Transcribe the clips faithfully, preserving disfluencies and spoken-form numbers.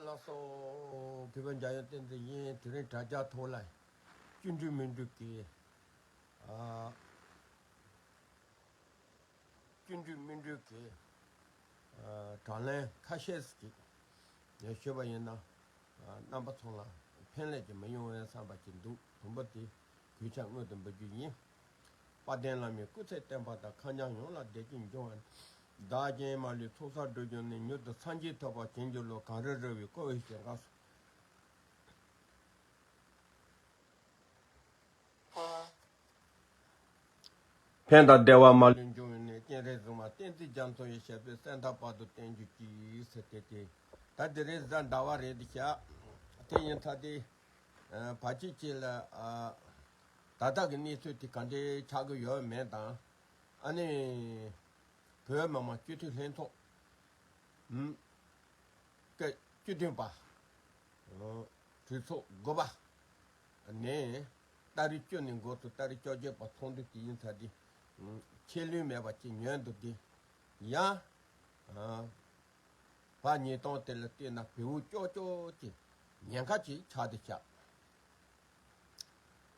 ལགས་སོ། གུས་པ་འཇམ་དབྱངས་བསྟན་འཛིན་ཡིན། དེ་རིང་དྲ་རྒྱ་ཐོག་ལ་བཅུ་འགྲིག་མི་འགྲིག་གི་ཨ། བཅུ་འགྲིག་མི་འགྲིག་གི་ཨ། དྲག་ལན་ཁ་ཤས་ཅིག་ཞུས་པ་ཡིན་ན། ཨ། རྣམ་པ་ཚོ་ལ་ཕན་ལས་ཀྱི་མི་ཡོང་བའི་བསམ་པ་ཅིག་འདུག་དུམ་བུ་དེ་གུས་ཕྱག་སྔོན་དུ་འབུལ་རྒྱུ་ཡིན། དཔལ་ལྡན་བླ་མའི་སྐུ་ཚེ་བརྟན་པ་དང་། མཁའ་མཉམ་ཡོངས་ལ་བདེ་སྐྱིད་འབྱུང་བ། བདག་གཞན་མ་ལུས་ཚོགས་བསགས་སྒྲུབ་བྱུང་ནས། མྱུར་དུ་སངས་རྒྱས་ཐོབ་པར་བྱིན་གྱིས་རློབས། གངས་རི་ར་བས་བསྐོར་བའི་ཞིང་ཁམས་སུ། ཕན་དང་བདེ་བ་མ་ལུས་འབྱུང་བའི་གནས། སྤྱན་རས་གཟིགས་དབང་བསྟན་འཛིན་རྒྱ་མཚོ་ཡི། ཞབས་པད་སྲིད་མཐའ་བར་དུ་བརྟན་གྱུར་ཅིག་ཟེར་ཏེ་དེ། ད་དེ་རིང་གཟའ་ཟླ་བ་རེད་ཤག་དེ་ཡིན་ཙང་དེ། ཨ། བར་ཆད་ཅིག་ལ། ཨ། ད་ལྟ་གི་གནས་ཚུལ་དེ་ག་འདྲའི་ཆགས་ཀྱི་ཡོད་མེད་དང་། ཨ་ནི་བོད་མི་མང་སྤྱི་འཐུས་ལྷན་ཚོགས། ཨུམ། སྐབས་བཅུ་བདུན་པ། ཨོ། གྲོས་ཚོགས་དགུ་པ་ནས་ཏ་རིག་བཅུ་ནས་འགོ་བཙུགས་ཏ་རིག་བཅོ་བརྒྱད་པ་ཚོགས་འདུ་དེ་ཡིན་ཙང་དེ། ཨུམ། ཆད་ལུས་མེད་པ་ཅིག་ཉན་འདུག་དེ། ཡང་། ཨ། བར་ཉིས་སྟོང་དེ་ལ་བལྟས་ན་བེའུ་ཅོག་ཅོག་གི་ཉེན་ཁ་ཅིག་ཆགས་བསྡད་ཤག་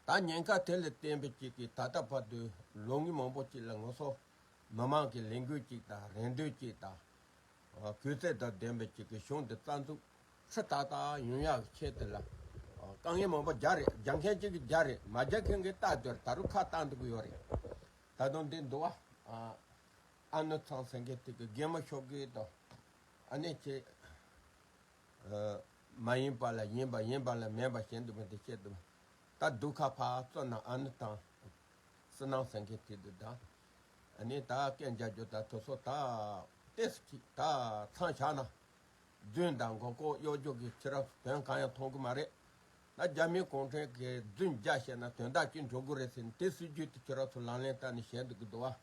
ད་ཉེན་ཁ་དེ་ལ་བརྟེན་པའི་ཅིག་གིས་ད་ལྟ་བར་དུ་ལོ་ངོ་མང་པོ་ཅིག་ལ་ང་ཚོ་མི་མང་གི་ལས་འགུལ་ཅིག་དང་རེ་འདུན་ཅིག་དང་། ཨ། གུས་བརྩི་དང་ལྡན་པའི་ཅིག་གིས་གཞུང་འདི་རྩ་འཛུགས་ཧྲིལ་ཏག་ཏག་ཡོང་ཡག་གི་ཆེད་དུ་ལ། ཨ། དཀའ་ངལ་མང་པོ་རྒྱག་རེད། རྒྱག་མཁན་ཅིག་གིས་རྒྱག་རེད། མ་རྒྱག་མཁན་གྱིས་ལྟ་སྡོད་རེད། ད་རུང་ཁ་བཏང་འདུག་གི་ཡོད་རེད། ད་དུང་འདི་འདུག་བ། ཨ། ཨ་ནུ་ཚང་ཟེར་མཁན་དེ་གི་རྒན་མོ་ཤོག་གི་དང་། ཨ་ནི་ཁྱེད། ཨ། མ་ཡིན་པ་ལ་ཡིན་པ། ཡིན་པ་ལ་མིན་པ་བྱེད་འདུག་པ་འདི་བཤད་འདུག་པ། ད་སྡུག་ཁ་ཕར་བཙུགས་ན་ཨ་ནུ་དང་བསོད་ནམས་ཟེར་མཁན་དེ་འདུག་ད། ཨ་ནི་ད་སྐད་རྒྱག་རྒྱུ་ད་དེ་ཚོ་ད་ཏོག་ཙམ་ཅིག་ད་མཚམས་བཞག་ན། རྫུན་དང་མགོ་སྐོར་གཡོ་སྒྱུ་གིས་ཁྱེད་རང་ཚོ་དོན་གང་ཡང་མཐོང་གི་མ་རེད། ད་རྒྱ་མི་གུང་ཁྲན་གྱིས་རྫུན་བརྒྱ་བཤད་ན་དོན་དག་ཅིག་འགྲོ་གི་རེད་ཟེར་ནས་དེ་སྲིད་ཇུས་དེ་ཁྱེད་རང་ཚོ་ལག་ལེན་བསྟར་ནས་བྱས་འདུག་གི་འདུག་བ།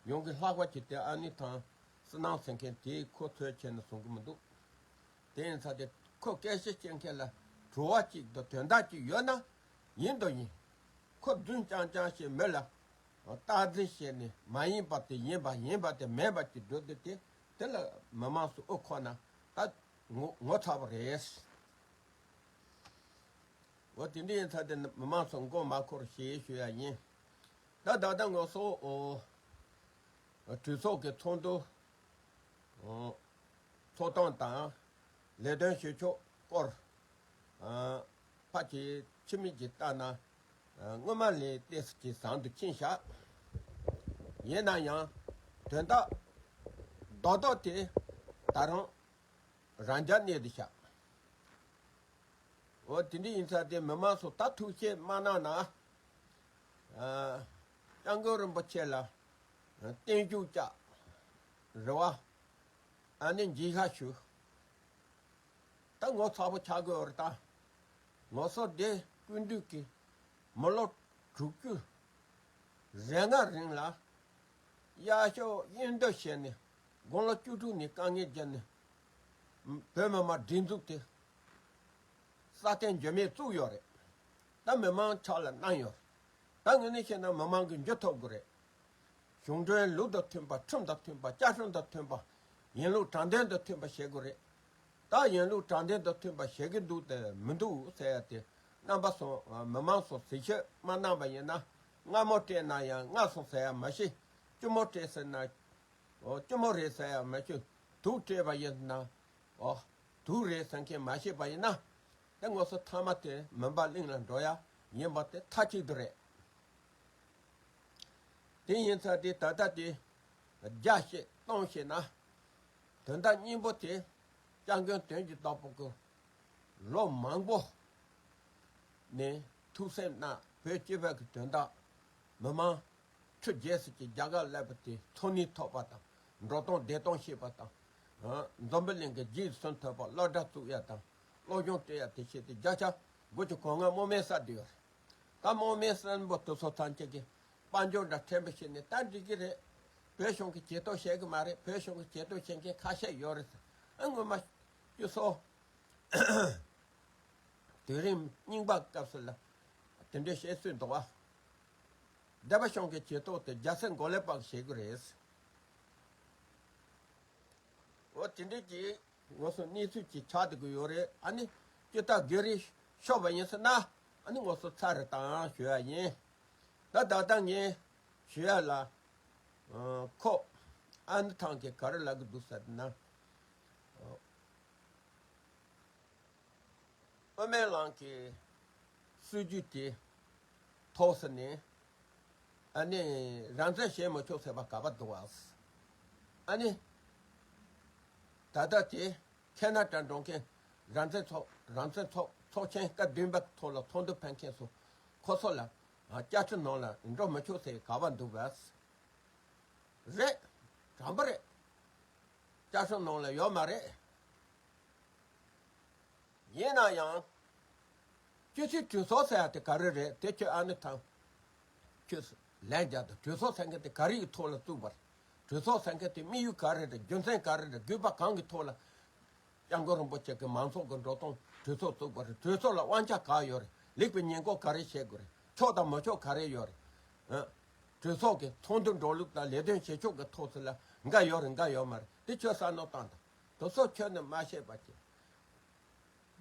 ཡོང་གི་ལྷག་པ་ཅིག་དེ་ཨ་ནི་དང་བསོད་ནམས་ཟེར་མཁན་དེས་ཁོ་ཚོས་བྱས་ནས་གསུང་གི་མི་འདུག་དེ་ཡིན་ཙང་དེ་ཁོ་སྐད་ཆ་བཤད་མཁན་ལ་བྲོ་བ་ཅིག་དང་དོན་དག་ཅིག་ཡོད་ན་ཡིན་དང་ཡིན། ཁོ་རྫུན་རྐྱང་རྐྱང་བཤད། མི་ལ་སྟངས་འཛིན་བྱས་ནས་མ་ཡིན་པ་དེ་ཡིན་པ། ཡིན་པ་དེ་མིན་པ་ཅིག་བཟོ་འདོད་དེ། དེ་ལ་མི་མང་ཚོས་དབུ་འཁོར་ན་ད་ངོ་ངོ་ཚ་པོ་རེད། འོ་དེ་འདྲ་ཡིན་ཙང་དེ་མི་མང་ཚོས་མགོ་མ་འཁོར་ཞེས་ཞུ་ཡ་ཡིན། ད་ད་ལྟ་ང་ཚོ་ཨོ་གྲོས་ཚོགས་ཀྱི་ཚོགས་འདུ། ཨོ། ཚོགས་སྟངས་དང་ལས་དོན་བྱེད་ཕྱོགས་སྐོར། ཨ། ཕལ་ཆེར་ཕྱི་མིག་གིས་བལྟས་ན། ཨ། སྔོན་མ་ལས་ཏོག་ཙམ་ཅིག་བཟང་དུ་ཕྱིན་ཤག་ཡིན་ན་ཡང་དོན་དག་རྡོག་རྡོག་དེ་ད་རུང་རང་འཇགས་གནས་བསྡད་ཤག་འོ་དེ་འདྲ་ཡིན་ཙང་དེ་མི་མང་ཚོ་ད་ཐུགས་ཆད་མ་གནང་ན། ཨ། སྐྱབས་མགོན་རིན་པོ་ཆེ་ལ་བརྟན་བཞུགས་བཅར། རེ་བ། ཨ་ནི་འཇིགས་ཤ་ཞུ། ད་ངོ་ཚ་པོ་ཆགས་དགོས་རེད་ད། ང་ཚོ་འདི་སྐུ་མདུན་གྱི་མི་ལོ་དྲུག་ཅུ་རེ་ལྔ་རིང་ལ་གཡག་ཤོག་གཡོན་ཟློས་བྱས་ནས། དགུང་ལོ་བཅུ་དྲུག་ནས་དཀའ་ངལ་བརྒྱབ་ནས་བོད་མི་མང་སྒྲིག་འཛུགས་དེ་སྲ་བརྟན་འགྱུར་མེད་བཙུགས་ཡོད་རེད། ད་མི་མང་ཕྱག་ལ་གནང་ཡོད་རེད། ད་དངོས་གནས་བཤད་ན་མི་མང་གི་འགྱུར་ཐུབ་དགོས་རེད། གཞུང་འབྲེལ་ལུགས་དང་མཐུན་པ། ཁྲིམས་དང་མཐུན་པ། བཅའ་ཁྲིམས་དང་མཐུན་པ། ཡིན་ལུགས་དྲང་བདེན་དང་མཐུན་པ་བྱེད་དགོས་རེད། ད་ཡིན་ལུགས་དྲང་བདེན་དང་མཐུན་པ་བྱེད་ཀྱི་འདུག་དང་མི་འདུག་ཟེར་ཡ་དེ་རྣམ་པ་ཚོ་མི་མང་ཚོ་གཟིགས་ཞིབ་མ་གནང་པ་ཡིན་ན། སྔ་མོ་སྤྲད་ན་ཡང་སྔ་སོང་ཟེར་ཡ་མ་ཤེས། སྐྱོ་མོ་སྤྲད་ཟེར་ན་ཨོ་སྐྱོ་མོ་རེད་ཟེར་ཡ་མ་ཤེས། དུག་སྤྲད་པ་ཡིན་ན་ཨོ་དུག་རེད་ཟེར་མཁན་མ་ཤེས་པ་ཡིན་ན། དེ་ང་ཚོ་མཐའ་མ་དེ་མུན་པ་གླིང་ལ་འགྲོ་ཡ་ཡིན་པ་དེ་མཐའ་གཅིག་ཏུ་རེད། དེ་ཡིན་ཙང་དེ་ད་ལྟ་དེ་རྒྱ་བཤད་སྟོང་བཤད་ན། དོན་དག་སྙིང་པོ་དེ་སྐྱབས་མགོན་དོན་གྱི་བདག་པོ་གི་ལོ་མང་པོ་ནས་ཐུགས་སེམས་གནང་། བོད་སྤྱི་པའི་གི་དོན་དག་མི་མང་ཁྲི་བརྒྱད་ཙམ་གྱིས་རྒྱ་གར་སླེབས་པ་དེ་འཚོ་གནས་ཐོབ་པ་དང་། འགྲོ་སྟངས་བདེ་སྟངས་ཤེས་པ་དང་། ཨ། འཛམ་བུ་གླིང་གི་རྗེས་སུ་ཐོན་པ་སློབ་གྲྭ་བཙུགས་ཡ་དང་། སློབ་སྦྱོང་སྤྲད་ཡ་དེ་བྱས་ཏེ་བརྒྱ་ཆ་དགུ་བཅུ་གོ་ལྔ་དམག་མིའི་སར་བསྡུས་ཡོད་རེད། ད་དམག་མིའི་སར་འབོ་དེ་ཚོ་ཐམས་ཅད་ཀྱིས་དཔལ་འབྱོར་འདྲ་ཕྲན་བུ་བྱས་ནས་ད་འགྲིག་གི་རེད། བོད་གཞུང་གིས་ཇུས་གཏོགས་བྱེད་གི་མ་རེད། བོད་གཞུང་གིས་ཇུས་གཏོགས་བྱེད་མཁན་ཁ་ཤས་ཡོད་རེད། ཨ། སྔོན་མ་སྤྱི་ཚོགས་དུས་རིམ་རྙིང་པ་སྐབས་སུ་ལ་དེ་འདྲའི་བཤད་སྲོལ་འདུག་བ། སྡེ་པ་གཞུང་གི་ཇུས་གཏོགས་དེ་རྒྱལ་སྲས་མགོ་ལེགས་པ་གིས་བྱེད་དགོས་རེད། འོ་དེ་འདྲའི་གི་ ངོ་སོ་གནས་ཚུལ་གྱི་ཆགས་བསྡད་ཀྱི་ཡོད་རེད། ཨ་ནི་སྤྱི་ཐག་སྒེར་རེ་ཤོར་བ་ཡིན་ཟེར་ན། ཨ་ནི་ངོ་སོ་ཚར་རེ་བཏང་ཞུ་ཡ་ཡིན། ད་ད་ལྟ་ངས་ཞུ་ཡ་ལ། ཨ། ཁོ་ཨ་ནི་ཐང་གི་ག་རེ་ལབ་གི་འདུག་ཟེར་ན། ཨ། དབུ་མའི་ལམ་གྱི་སྲིད་ཇུས་དེ་ཐོག་ས་ནས། ཨ་ནི་རང་བཙན་བྱེད་མི་ཆོག་ཟེར་བ་ག་པར་འདུག་བ། ཨ་ནི་ད་ལྟ་དེ་ཁེ་ན་ཌ་འགྲོ་མཁན་རང་བཙན་ཚོགས་རང་བཙན་ཚོགས་ཚོགས་ཆེན་སྐབས་བདུན་པ་ཐོག་ལ་ཚོགས་འདུ་ཕེབས་མཁན་ཚོ་ཁོ་ཚོ་ལ། ཨ། བཅའ་ཁྲིམས་ནང་ལ་འགྲོ་མི་ཆོག་ཟེར་ག་པར་འདུག་བ། རེད། དྲང་པོ་རེད། བཅའ་ཁྲིམས་ནང་ལ་ཡོད་མ་རེད། ཡིན་ན་ཡང་། སྤྱི་འཐུས་གྲོས་ཚོགས་ཟེར་ཡ་དེ་ག་རེ་རེད། དེ་ཁྱོད་ཨ་ནི་ཐང་། ཁྱོད་ལན་རྒྱག་དང་། གྲོས་ཚོགས་ཟེར་མཁན་དེ་ག་རེ་ཡི་ཐོག་ལ་བཙུགས་པ་རེད། གྲོས་ཚོགས་ཟེར་མཁན་དེ་དམིགས་ཡུལ་ག་རེ་རེད། རྒྱུ་མཚན་ག་རེ་རེད། དགོས་པ་གང་གི་ཐོག་ལ། སྐྱབས་མགོན་རིན་པོ་ཆེ་གིས་མང་ཚོགས་ཀྱི་འགྲོ་སྟངས་གྲོས་ཚོགས་བཙུགས་པ་རེད། གྲོས་ཚོགས་ལ་དབང་ཆ་ག་ཡོད་རེད། ལེགས་པའི་ཉེས་འགོག་ག་རེ་བྱེད་དགོས་རེད། ཆོག་དང་མ་ཆོག་ག་རེ་ཡོད་རེད། ཨ། གྲོས་ཚོགས་ཀྱི་ཚོགས་འདུ་འགྲོ་ལུགས་དང་ལས་དོན་བྱེད་ཕྱོགས་ཀྱི་ཐོག་ཚོ་ལ་འགའ་ཡོད་རེད། འགའ་ཡོད་མ་རེད། དེ་ཁྱོད་བསམ་བློ་བཏང་དང་། དེ་ཚོ་ཁྱོད་ནི་མ་ཤེས་པ་བྱས།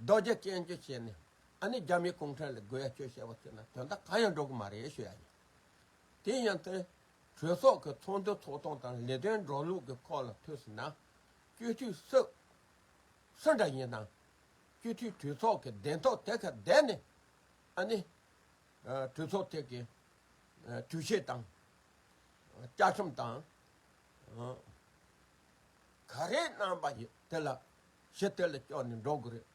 རྡོ་རྗེ་སྐྱོན་བརྗོད་བྱས་ནས། ཨ་ནི་རྒྱ་མིའི་གུང་ཁྲན་ལ་དགོས་ཡ་ཁྱོད་བཤད་པ་བྱས་ན་དོན་དག་གང་ཡང་འགྲོ་གི་མ་རེད་ཞུ་ཡ་ཡིན། དེ་ཡང་དེ་གྲོས་ཚོགས་ཀྱི་ཚོགས་འདུ་ཚོགས་སྟངས་དང་ལས་དོན་འགྲོ་ལུགས་ཀྱི་སྐོར་ལ་ཐོས་ཟིན་ན། སྤྱི་འཐུས་སུ་སུ་འདྲ་ཡིན་ན། སྤྱི་འཐུས་གྲོས་ཚོགས་ཀྱི་གདན་ཐོག་དེ་ཁ་བསྡད་ནས། ཨ་ནི། ཨ། གྲོས་ཚོགས་དེ་གི། ཨ། གྲོས་ཆོད་དང་། ཨ། བཅའ་ཁྲིམས་དང་། ཨ། ག་རེ་གནང་པ་ཡིན་དེ་ལ་གཞི་དེ་ལ་སྐྱོར་ནས་འགྲོ་དགོས་རེད།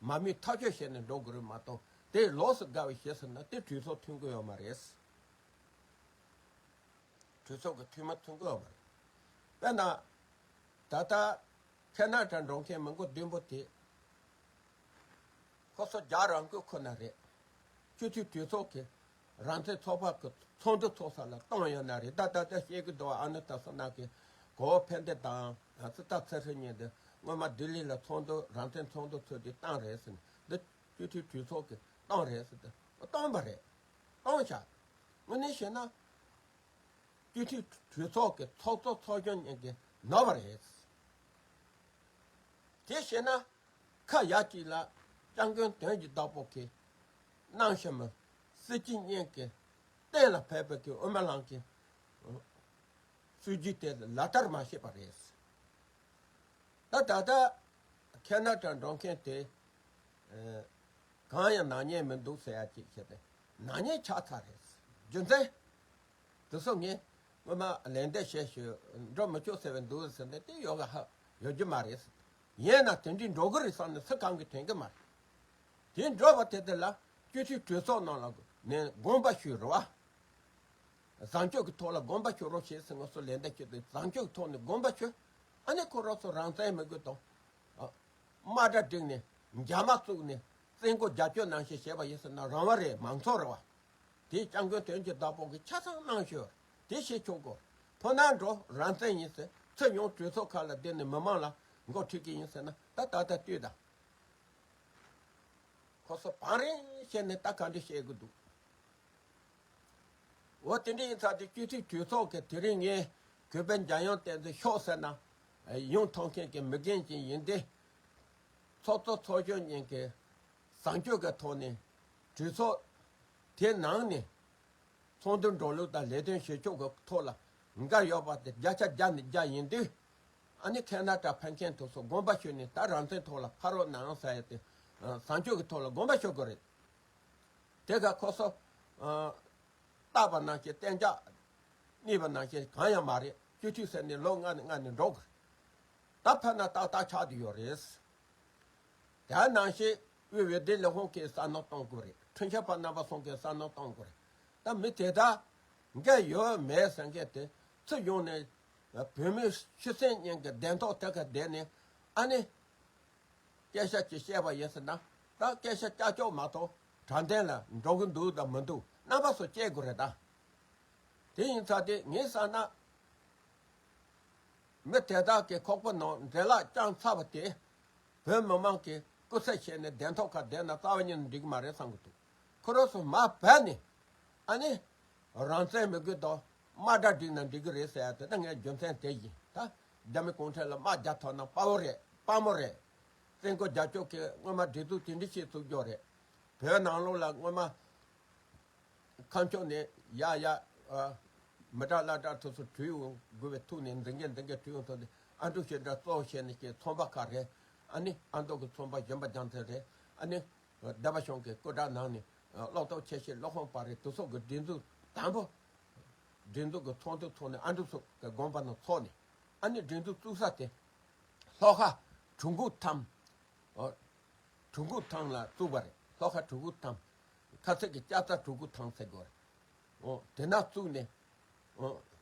མ་མི་ཐག་གཅོད་བྱས་ནས་འགྲོ་དགོས་རེད་མ་གཏོགས། དེ་ལོགས་སུ་དགའ་བའི་ཞེ་ཟེར་ན་དེ་གྲོས་ཚོགས་མཐུན་གྱི་ཡོད་མ་རེད། གྲོས་ཚོགས་ཀྱི་འཐུས་མི་མཐུན་གྱི་ཡོད་མ་རེད། དཔེར་ན། ད་ལྟ་ཁེ་ན་ཌ་འགྲོ་མཁན་མི་མགོ་བདུན་པོ་དེ། ཁོ་ཚོ་རྒྱ་རང་ཁུལ་ཁོ་ན་རེད། སྤྱི་འཐུས་གྲོས་ཚོགས་ཀྱི་རང་བཙན་ཚོགས་པ་གི་ཚོགས་འདུ་ཚོགས་ས་ལ་བཏང་ཡོད་ན་རེད། ད་ད་ལྟ་བཤད་ཀྱི་འདུག་ཨ་ནི་ད་སོ་ན་གི་གོ་བོ་ཕན་བདེ་དང་ཚེ་ཐར་ཚེ་ཧྲི་གཉིས་དེ་སྔོན་མ་ལྡི་ལི་ལ་ཚོགས་འདུ་རང་བཙན་ཚོགས་འདུ་ཚོགས་དུས་བཏང་རེད་ཟེར་ནས། འདི་སྤྱི་འཐུས་གྲོས་ཚོགས་ཀྱིས་བཏང་རེད་ཟེར་ཏེ་བཏང་པ་རེད། བཏང་བཞག་དངོས་གནས་བཤད་ན། སྤྱི་འཐུས་གྲོས་ཚོགས་ཀྱི་ཚོགས་གཙོ་ཚོགས་གཞོན་གཉིས་ཀྱིས་ནོར་བ་རེད། དེ་བཤད་ན། ཁ་ཡ་གཅིག་ལ་སྐྱབས་མགོན་དོན་གྱི་བདག་པོ་གིས་གནང་བཞིན་པ། སྲིད་སྤྱི་གཉིས་ཀྱིས་གཏན་ལ་ཕབ་པའི་གི་དབུ་མའི་ལམ་གྱི་སྲིད་ཇུས་དེ་ལག་བསྟར་མ་བྱས་པ་རེད། ད་ད་ལྟ་ཁེ་ན་ཌ་འགྲོ་མཁན་དེ། ཨ། གང་ཡང་ནག་ཉེས་མི་འདུག་ཟེར་ཡ་ཅིག་བྱས་ཏེ་ནག་ཉེས་ཆགས་ཚར་རེད། རྒྱུ་མཚན། དེ་ཚོ་ངས་སྔོན་མ་ལན་འདེབས་བྱས་ཞུས། འགྲོ་མི་ཆོག་ཟེར་བའི་འདུག་ཟེར་ནས་དེ་ཡོད་ག་ཧ་ཡོད་རྒྱུ་མ་རེད། ཡིན་ན་དེ་འདྲའི་འགྲོ་གི་རེད་བསམ་ནས་སུ་གང་གིས་དྲན་གི་མ་རེད། དེ་འགྲོ་བ་དེ་དེ་ལ་སྤྱི་འཐུས་གྲོས་ཚོགས་ནང་ལ་ནས་དགོངས་པ་ཞུས་རེད་བ། བཟང་སྤྱོད་ཀྱི་ཐོག་ལ་དགོངས་པ་ཞུ་རོགས་ཞེས་ཟེར་ང་ཚོ་ལན་འདེབས་བྱས་ཏེ་བཟང་སྤྱོད་ཀྱི་ཐོག་ནས་དགོངས་པ་ཞུ། ཨ་ནི་ཁོ་རང་ཚོ་རང་བཙན་མི་དགོས་དང་། ཨ། དམག་སྒར་བསྒྲིགས་ནས་འཇབ་མ་བཙུགས་ནས་བཙན་རྒོལ་རྒྱབ་སྐྱོར་གནང་ཞེས་བཤད་པ་ཡིན་ཟེར་ན་རང་དབང་རེད། མང་ཚོགས་རེད་བ། དེ་སྐྱབས་མགོན་དོན་གྱི་བདག་པོ་གིས་ཆ་ཚང་གནང་ཞོར་དེ་བྱེད་ཆོག་གོ། ཕོ་ནང་འགྲོ་རང་བཙན་ཡིན་ཟེར་ཚུར་ཡོང་གྲོས་ཚོགས་ཁག་ལ་བསྡད་ནས་མི་མང་ལ་མགོ་ཁྲིད་ཀྱི་ཡིན་ཟེར་ན་ད་ད་ལྟ་ལྟོས་དང་། ཁོ་ཚོ་བང་རིམ་བྱས་ནས་ད་ག་འདྲ་བཤད་གི་འདུག་འོ་དེ་འདྲ་ཡིན་ཙང་དེ་སྤྱི་འཐུས་གྲོས་ཚོགས་ཀྱི་དེ་རིང་ངས་གུས་པས་འཇམ་དབྱངས་བསྟན་འཛིན་ཤོག་ཟེར་ན་ཡོང་ཐུབ་མཁན་གྱི་མི་རྒན་ཅིག་ཡིན་ཏེ། ཚོགས་གཙོ་ཚོགས་གཞོན་གཉིས་ཀྱིས་བཟང་སྤྱོད་ཀྱི་ཐོག་ནས་གྲོས་ཚོགས་དེ་ནང་ནས་ཚོགས་འདུ་འགྲོ་ལུགས་དང་ལས་དོན་བྱེད་ཕྱོགས་ཀྱི་ཐོག་ལ་འགལ་ཡོད་པ་དེ་བརྒྱ་ཆ་བརྒྱ་ནས་བརྒྱ་ཡིན་དུས། ཨ་ནི་ཁེ་ན་ཌ་ཕེབས་མཁན་དེ་ཚོ་དགོངས་པ་ཞུས་ནས་ད་རང་བཙན་ཐོག་ལ་ཕ་རོལ་ནང་ཟེར་ཡ་དེ་བཟང་སྤྱོད་ཀྱི་ཐོག་ལ་དགོངས་པ་ཞུ་དགོས་རེད། དེ་ག་ཁོ་ཚོ། ཨ། བཏགས་པ་ནང་བཞིན་གཏན་འཇགས་རྙེད་པ་ནང་བཞིན་གང་ཡང་མ་རེད། སྤྱི་འཐུས་ཟེར་ནས་ལོ་ལྔ་ནས་ལྔ་ནས་འགྲོ་དགོས་རེད། ད་ཕར་ན་ཏག་ཏག་ཆགས་བསྡད་ཡོད་རེད། དེ་ནང་བཞིན་དབུས་འོས་བསྡུ་ལས་ཁུངས་ཀྱིས་བསམ་བློ་གཏོང་དགོས་རེད། འཁྲུན་ཆོད་པ་རྣམ་པ་གསུམ་གྱིས་བསམ་བློ་གཏོང་དགོས་རེད། ད་མི་དེ་དག་འགན་ཡོད་མེད་ཟེར་མཁན་དེ་ཚུར་ཡོང་ནས་བོད་མི་ཤི་གསོན་གཉིས་ཀྱི་གདན་ཐོག་དེ་ག་བསྡད་ནས་ཨ་ནི། སྐད་ཆ་ཅིག་བཤད་པ་ཡིན་ཟེར་ན། ད་སྐད་ཆ་ཀྱག་ཀྱོག་མ་གཏོགས་དྲང་བདེན་ལ་འགྲོ་གི་འདུག་དང་མི་འདུག་རྣམ་པ་ཚོ་དཔྱད་དགོས་རེད་ད། དེ་ཡིན་ཙང་དེ་ངས་བསམ་ན། མི་དེ་དག་གི་ཁོག་པ་ནང་འདྲེ་ལག་བཅངས་ཚར་བ་དེ། བོད་མི་མང་གིས་སྐུ་ཚེ་ཤེས་ནས་གདན་ཐོག་ཁ་བསྡད་ན་རྩ་བ་ཉིད་ནས་འགྲིག་གི་མ་རེད་བསམ་གི་འདུག་ཁོ་རང་ཚོ་མར་བབས་ནས། ཨ་ནི། རང་བཙན་མི་དགོས་དང་དམག་སྒར་བསྒྲིགས་ན་འགྲིག་གི་རེད་ཟེར་ཡ་དེ་ད་ངའི་རྒྱུ་མཚན་དེ་ཡིན་ད། རྒྱ་མི་གུང་ཁྲན་ལ་དམག་རྒྱག་ཐུབ་ན་དཔའ་བོ་རེད། དཔའ་མོ་རེད། བཙན་རྒོལ་རྒྱལ་སྐྱོབ་ཀྱི་སྔོན་མ་སྒྲིག་འཛུགས་དེ་འདྲ་ཞིག་བཙུགས་རྒྱུ་རེད། བོད་ནང་ལོགས་ལ་སྔོན་མ་ཁམས་ཕྱོགས་ནས་ཡ་ཡ་ཨ་མི་དྲག་བླ་དྲག་དེ་ཚོ་བྲོས་ཡོང་དགོས་པའི་ཐུགས་ནས་འཛིན་མཁན་འཛིན་མཁན་བྲོས་ཡོང་ཐུགས་ནས་ཨ་འབྲུག་ཞེ་དྲག་གཙོ་བོ་བྱས་ནས་ཀྱི་ཚོང་པ་ཁག་རེད། ཨ་ནི་ཨ་མདོ་གི་ཚོང་པ་གཞན་པ་རྒྱལ་མཚན་རེད། ཨ་ནི་སྡེ་པ་གཞུང་གི་སྐུ་དྲག་ནང་ནས་ཨ་བློ་སྟོབས་ཆེ་ཤོས་བློ་ཁོང་པ་རེད། དེ་ཚོ་གི་སྒྲིག་འཛུགས་དང་པོ། སྒྲིག་འཛུགས་ཀྱི་ཚོགས་འདུ་ཚོགས་ནས་ཨ་འབྲུག་སོགས་ཀྱི་དགོངས་པ་རྣམས་ཚོགས་ནས་ཨ་ནི་སྒྲིག་འཛུགས་བཙུགས་ས་དེ་ལྷོ་ཁ་གྲུ་འགོ་ཐང་། ཨོ། གྲུ་འགོ་ཐང་ལ་བཙུགས་པ་རེད། ལྷོ་ཁ་གྲུ་འགོ་ཐང་། ཁ་ཚིག་གི་ལྕགས་རྩ་གྲུ་འགོ་ཐང་ཟེར་དགོས་རེད། ཨོ། དེ་ན་བཙུགས་ནས། ཨོ།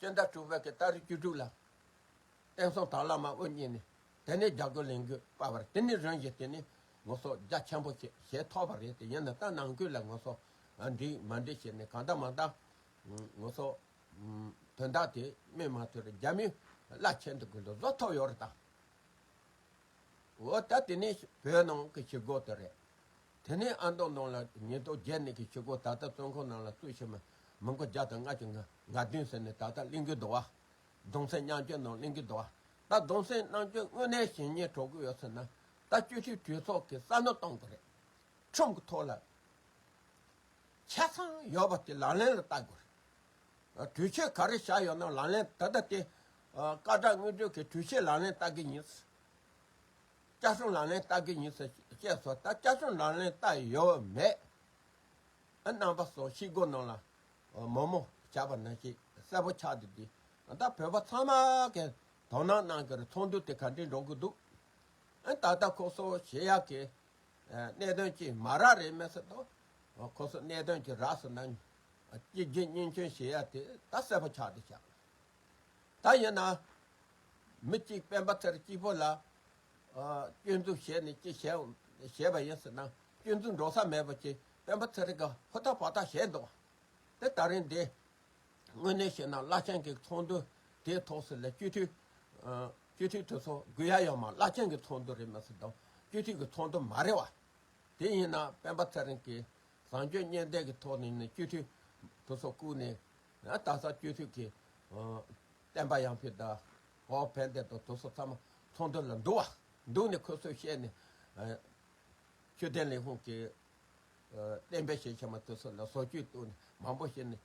སྤྱི་ཟླ་དྲུག་པའི་གི་ཏ་རིག་བཅུ་དྲུག་ལ། བསྟན་སྲུང་དར་ལགས་མ་དབུ་བརྙེས་ནས། དེ་ནས་རྒྱ་སྒོ་ལས་འགུལ་སྤར་བ་རེད། དེ་ནས་རིམ་བཞིན་དེ་ནས་ང་ཚོ་རྒྱ་ཆེན་པོ་ཞིག་བྱེད་ཐུབ་པ་རེད། དེ་ཡིན་ན་ད་ནང་ཁུལ་ལ་ང་ཚོ་འགྲིག་མ་འགྲིག་བྱས་ནས་གང་ལྟར་མ་ལྟར་ང་ཚོ་དོན་དག་དེ་སྨིན་མ་ཐུབ་རེད། རྒྱ་མི་བླ་ཆེན་དུ་ཀུན་ཏུ་བཟོ་ཐུབ་ཡོད་རེད་ད། འོ་ད་དེ་ནས་བོད་ནང་གི་བྱེད་སྒོ་དེ་རེད། དེ་ནས་ཨ་མདོ་ནང་ལ་ཉེན་རྟོག་བརྒྱབ་ནས་ཀྱི་བྱེད་སྒོ་ད་ལྟ་བཙོན་ཁང་ནང་ལ་བཙུགས་ཤིང་མི་མི་མགོ་བརྒྱ་དང་ལྔ་བཅུ་ང་ང་བདུན་ཟེར་ནས་ད་ལྟ་གླེང་གི་འདུག་བ། གདུང་སེམས་མཉམ་སྐྱེད་ནང་གླེང་གི་འདུག་བ། ད་གདུང་སེམས་མཉམ་སྐྱེད་དངོས་གནས་བྱེད་སྙིང་བྲོ་གི་ཡོད་ཟེར་ན། ད་སྤྱི་འཐུས་གྲོས་ཚོགས་ཀྱི་བསམ་བློ་གཏོང་དགོས་རེད། ཁྲིམས་ཀྱི་ཐོག་ལ་ཆ་ཚང་ཡོད་པ་དེ་ལག་ལེན་ལ་བསྟར་དགོས་རེད། གྲོས་ཆོད་ག་རེ་བཞག་ཡོད་ན་ལག་ལེན་ད་ལྟ་དེ་བཀའ་ཁྲ་དངོས་འབྲེལ་གྱི་གྲོས་ཆོད་ལག་ལེན་བསྟར་གི་ཡིན། བཅའ་ཁྲིམས་ལག་ལེན་བསྟར་གི་ཡིན་ཟེར་བཤད་སོང་། ད་བཅའ་ཁྲིམས་ལག་ལེན་བསྟར་ཡོད་མེད། ཨ་རྣམ་པ་ཚོ་ཤེས་དགོས་ནང་ལ་མོག་མོག་བྱས་པ་ནང་བཞིན་གསལ་པོ་ཆགས་འདུག་དེ་ད་བོད་པ་ཚང་མ་གིས་དོ་སྣང་གནང་གི་རེད། ཚོགས་འདུ་དེ་ག་འདྲས་འགྲོ་གི་འདུག་ཨ་ད་ལྟ་ཁོ་ཚོ་བྱེད་ཡག་གི་གནད་དོན་ཅིག་མ་རག་རེད་མེད་ཟེར་དུས། ཁོ་ཚོ་གནད་དོན་ཅིག་རག་སོང་ན་གཅིག་རྗེས་གཉིས་མཐུད་བྱེད་ཡག་དེ་ད་གསལ་པོ་ཆགས་འདུག་ཤག་ད་ཡིན་ན། མི་གཅིག་སྤེན་པ་ཚེ་རིང་གཅིག་པོ་ལ། ཨ། སྐྱོན་འཛུགས་བྱས་ནས་ཅི་བྱས་བྱས་པ་ཡིན་ཟེར་ན་སྐྱོན་འཛུགས་འགྲོ་ས་མེད་པ་ཅིག་སྤེན་པ་ཚེ་རིང་གིས་ཧུར་ཐག་བ་ཐག་བྱས་འདུག་དེ་ད་རིང་འདི། དངོས་གནས་བཤད་ན་བླ་ཆེན་གྱི་ཚོགས་འདུ་དེའི་ཐོག་སུ་ལ་སྤྱི་འཐུས། ཨ། སྤྱི་འཐུས་དེ་ཚོ་དགོས་ཡ་ཡོད་མ། བླ་ཆེན་གྱི་ཚོགས་འདུ་རེད་མ་ཟེར་དང་སྤྱི་འཐུས་ཀྱི་ཚོགས་འདུ་མ་རེད་བ། དེ་ཡིན་ན་སྤེན་པ་ཚེ་རིང་གིས་བཟང་སྤྱོད་གཉེན་སྡེ་གི་ཐོག་ནས་ནི་སྤྱི་འཐུས་དེ་ཚོ་བསྐོས་ནས་ད་ས་སྤྱི་འཐུས་ཀྱི་ཨ་བསྟན་པ་ཡར་འཕེལ་དང་། འོ་ཕན་བདེ་དང་དེ་ཚོ་ཚང་མ་ཚོགས་འདུ་ལ་འདུ་བ། འདུ་ནས་ཁོ་ཚོས་བཤད་ནས་ཨ་ཆོས་ལྡན་ལས་ཁུངས་ཀྱི་ཨ་གཏན་འབེབས་བྱས་བྱས་མ་དེ་ཚོ་ལ་བཟོ་བཅོས་བཏང་ནས་མང་པོ་བྱས་ནས་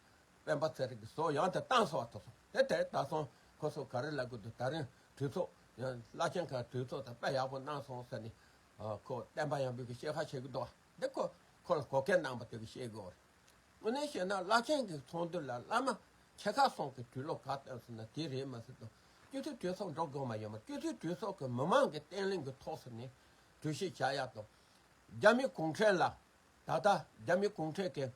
སྤེན་པ་ཚེ་རིང་གི་བཟོ་ཡང་དེ་བཏང་སོང་བ། དེ་ཚོ་དེ་དེ་ད་སོང་ཁོ་ཚོ་ག་རེ་ལབ་དགོས་འདུག་ད་རིང་གྲོས་ཚོགས་ཡང་བླ་ཆེན་ཁག་གྲོས་ཚོགས་དང་དཔེ་ཡག་པོ་གནང་སོང་ཟེར་ནས། ཨ། ཁོ་བསྟན་པ་ཡར་འཕེལ་གྱི་བཤད་ཁ་བྱེད་ཀྱི་འདུག་འདི་ཁོ་ཁོ་ལ་གོ་སྐལ་གནང་བ་དེ་གི་བཤད་དགོས་རེད། དངོས་གནས་བཤད་ན་བླ་ཆེན་གྱི་ཚོགས་འདུ་ལ་བླ་མ་ཆེ་ཁག་གསུམ་གྱིས་གྲོས་ལོ་ག་བཏོན་སོང་ན་དེ་རེད་མ་ཟེར་དང་། སྤྱི་འཐུས་གྲོས་ཚོགས་འགྲོ་དགོས་མ་ཡོད་མ། སྤྱི་འཐུས་གྲོས་ཚོགས་ཀྱི་མི་མང་གི་བརྟན་ལྷིང་གི་ཐོག་སུ་ནས་གྲོས་གཞི་བཞག་ཡག་དང་། རྒྱ་མི་གུང་ཁྲན་ལ་ད་ལྟ་རྒྱ་མི་གུང་ཁྲན་གྱི་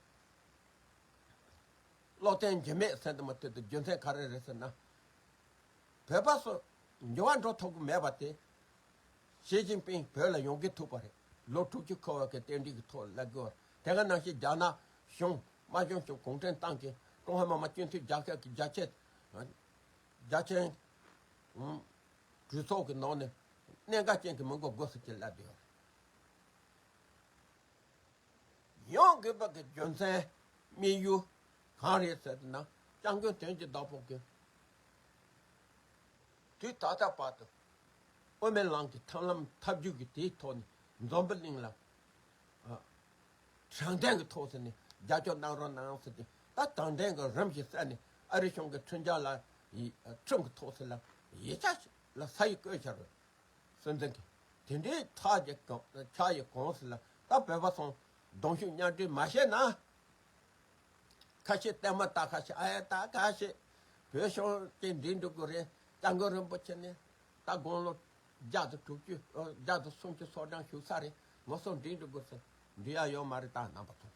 བློ་བརྟན་འགྱུར་མེད་ཟེར་དུ་མ་ཐུབ་དུ་རྒྱུ་མཚན་ག་རེ་རེད་ཟེར་ན། བོད་པ་ཚོ་འགྱུར་བ་འགྲོ་ཐུབ་ཀྱི་མེད་པ་དེ། ཞི་ཅིན་ཕིང་བོད་ལ་ཡོང་གི་ཐུབ་པ་རེད། ལོ་དྲུག་ཅུ་འཁོར་བ་གི་རྟེན་འབྲེལ་གྱི་ཐོག་ལ་དགོས་པ་རེད། དེ་ག་ནང་བཞིན་རྒྱ་ནག་གཞུང་དམར་གཞུང་གཞུང་གུང་ཁྲན་ཏང་གིས་ཀྲུང་ཧྭ་མི་དམངས་སྤྱི་མཐུན་རྒྱལ་ཁབ་ཀྱི་རྒྱ་ཆེ་རྒྱ་ཆེན་གྲོས་ཚོགས་ཀྱི་ནང་ནས་གནད་འགག་ཅན་གྱི་མི་འགོ་དགོས་སུ་ཅིག་སླེབས་བསྡད་ཡོད་རེད། ཡོང་དགོས་པ་གི་རྒྱུ་མཚན་དམིགས་ཡུལ་གང་རེད་ཟེར་ན། སྐྱབས་མགོན་དོན་གྱི་བདག་པོ་གི་དུས་ད་ལྟ་བར་དུ་དབུ་མའི་ལམ་གྱི་ཐབས་ལམ་ཐབས་ཇུས་ཀྱི་དེའི་ཐོག་ནས་འཛམ་བུ་གླིང་ལ་ཨ་དྲང་བདེན་གྱི་ཐོག་ཟེར་ནས་རྒྱབ་སྐྱོར་གནང་རོགས་གནང་ཟེར་ཏེ། ད་དྲང་བདེན་གྱི་རིམ་གྱིས་བསལ་ནས་ཨ་རི་གཞུང་གི་ཁྲིམས་འཆར་ལ་ཡི་ཁྲིམས་ཀྱི་ཐོག་ཟེར་ལ་ཡིག་ཆ་ལ་ས་ཡིག་བཀོད་བཞག་རེད། སྲིད་འཛིན་གྱིས་དེ་འདྲའི་ཁྲག་གི་གང་ཁྲག་ཡི་གང་ཟེར་ལ། ད་བོད་པ་ཚོ་གདུང་ཤུགས་མཉམ་འབྲེལ་མ་བྱས་ན། ཁ་ཤས་ལྟད་མོ་ལྟ་ཁ་ཤས། ཨ་ཡ་ད་ཁ་ཤས་བོད་གཞུང་དེ་འགྲིག་འགྲོ་གི་རེད། སྐྱབས་མགོན་རིན་པོ་ཆེ་ནི་ད་དགུང་ལོ་བརྒྱ་དང་དྲུག་ཅུ་ཨ་བརྒྱ་དང་སུམ་ཅུ་སོ་གྲངས་བཞུགས་ས་རེད། ང་ཚོ་འགྲིག་འགྲོ་གི་ཟེར། འགྲིག་ཡ་ཡོད་མ་རེད། ད་རྣམ་པ་ཚོ་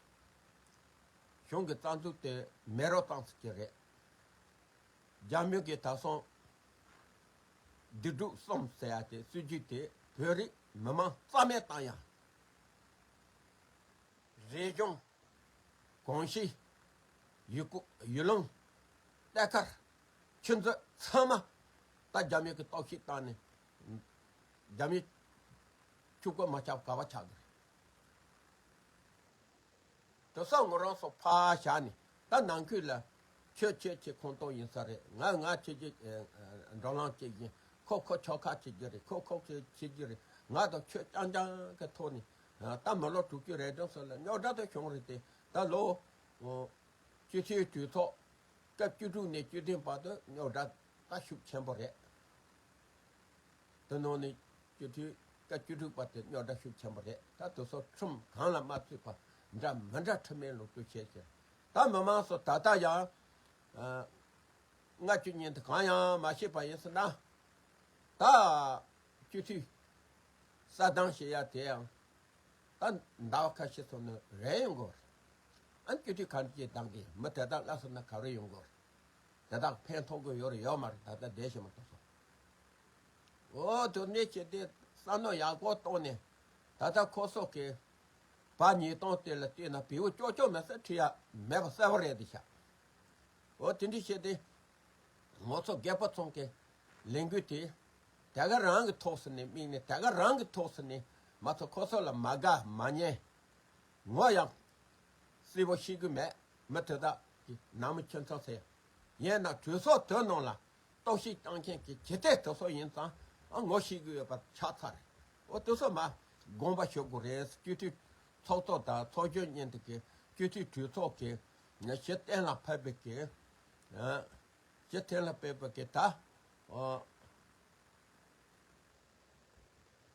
གཞུང་གི་རྩ་འཛུགས་དེ་མེད་རོགས་གཏོང་ཟེར་གྱི་རེད། རྒྱ་མི་གིས་ད་སོང་སྡིགས་སྒྲུབ་གསུམ་ཟེར་ཡ་དེ་སྲིད་ཇུས་དེ་བོད་རིགས་མི་མང་རྩ་མེད་བཏང་ཡ། རིག་གཞུང་། གོམས་གཤིས། ཡུལ་སྐོར་ཡུལ་ལུང་། ཐད་ཀར་ཆུ་མཛོད་ཚང་མ་ད་རྒྱ་མི་གིས་གཏོར་བཤིག་བཏང་ནས་རྒྱ་མི་ཕྱུག་པོ་མ་ཆགས་ག་བ་ཆགས་ཀྱི་རེད། དེ་སོགས་ངོ་རང་སོགས་ཕར་བཞག་ནས་ད་ནང་ཁུལ་ལ་ ཁྱོད་ཁྱོད་ཀྱི་ཁོངས་གཏོགས་ཡིན་ས་རེད། ང་ང་ཁྱེད་ཀྱི་འགྲོ་ལམ་གཅིག་ཡིན། ཁོ་ཁོ་ཁྱོ་ཁ་བྱེད་རྒྱུ་རེད། ཁོ་ཁོ་ཁྱེད་བྱེད་རྒྱུ་རེད། ང་དང་ཁྱོད་རྐྱང་རྐྱང་གི་ཐོག་ནས་ད་མི་ལོ་དྲུག་ཅུ་རེ་གྲངས་སོགས་ལ་རྙོག་དྲ་དེ་བྱུང་རེད་དེ། ད་ལོ་སྤྱི་འཐུས་གྲོས་ཚོགས་སྐབས་བཅུ་དྲུག་ནས་བཅུ་བདུན་བར་དུ་རྙོག་དྲ་ད་ཤུགས་ཆེན་པོ་རེད། དེ་ནང་ནས་སྤྱི་འཐུས་སྐབས་བཅུ་དྲུག་པ་དེ་རྙོག་དྲ་ཤུགས་ཆེན་པོ་རེད། ད་དེ་ཚོ་ཁྲིམས་གང་ལ་མ་ཚུད་པ་འདྲ་མི་འདྲ་ཁྲིམས་མེད་ལུགས་སྲོལ་བྱས་ཤིང་། ད་མི་མང་ཚོ་ད་ལྟ་ཡང་ལྔ་བཅུ་ཉིན་དུ་གང་ཡང་མ་ཤེས་པ་ཡིན་ཟེར་ན། ད་སྤྱི་འཐུས་གསར་བདམས་བྱེད་ཡ་དེ་ཡང་ད་ཟླ་བ་ཁ་ཤས་སོང་ནས་རན་ཡོང་དགོས་རེད། ཨ་ནི་སྤྱི་འཐུས་ག་འདྲ་ཅིག་བདམས་གི་མི་དེ་དག་སླར་གསོ་ན་ག་རེ་ཡོང་དགོས་རེད། དེ་དག་ཕན་ཐོགས་དགོས་ཡོད་རེད་ཡོད་མ་རེད། ད་ལྟ་བསྡད་ཤེས་མ་ཐུབ་སོང་། འོ་དེ་ནས་བྱས་ཏེ་བསམ་བློ་ཡག་པོ་བཏང་ནས་ད་ལྟ་ཁོ་ཚོ་གི་བ་ཉིས་སྟོང་དེ་ལ་བལྟས་ན་བེའུ་ཅོག་ཅོག་མེད་ས་ཁྲི་ཡ་མེད་པ་གསལ་པོ་རེད་དེ་ཤག་འོ་དེ་འདྲ་བྱས་ཏེ་ང་ཚོ་རྒད་པོ་ཚང་གི་ལས་འགུལ་དེ་དེ་ག་རང་གི་ཐོག་སུ་ནས་དམིགས་ནས་དེ་ག་རང་གི་ཐོག་སུ་ནས་མ་ཚོ་ཁོ་ཚོ་ལ་མ་དགའ་མ་ཉན། ངོ་ཡང་གསལ་པོ་ཤེས་ཀྱི་མེད། མི་དེ་དག་གི་ནང་མི་ཁྱིམ་ཚང་ཟེར། ཡིན་ན་གྲོས་ཚོགས་དོན་ནང་ལ་གཏོར་བཤིག་བཏང་མཁན་གྱི་ཇི་ལྟའི་དེ་ཚོ་ཡིན་ཙང་ཨ་ངོ་ཤེས་ཀྱི་ཡོད་པ་ཆགས་ཚར་རེད། འོ་དེ་ཚོ་མ་དགོངས་པ་ཞུ་དགོས་རེད། སྤྱི་འཐུས་ཚོགས་གཙོ་དང་ཚོགས་གཞོན་གཉིས་དེ་གི་སྤྱི་འཐུས་གྲོས་ཚོགས་ཀྱི་ཞི་གཏན་ལ་ཕེབས་པའི་གི་ཞི་གཏན་ལ་ཕེབས་པའི་གི་ད་ཨོ།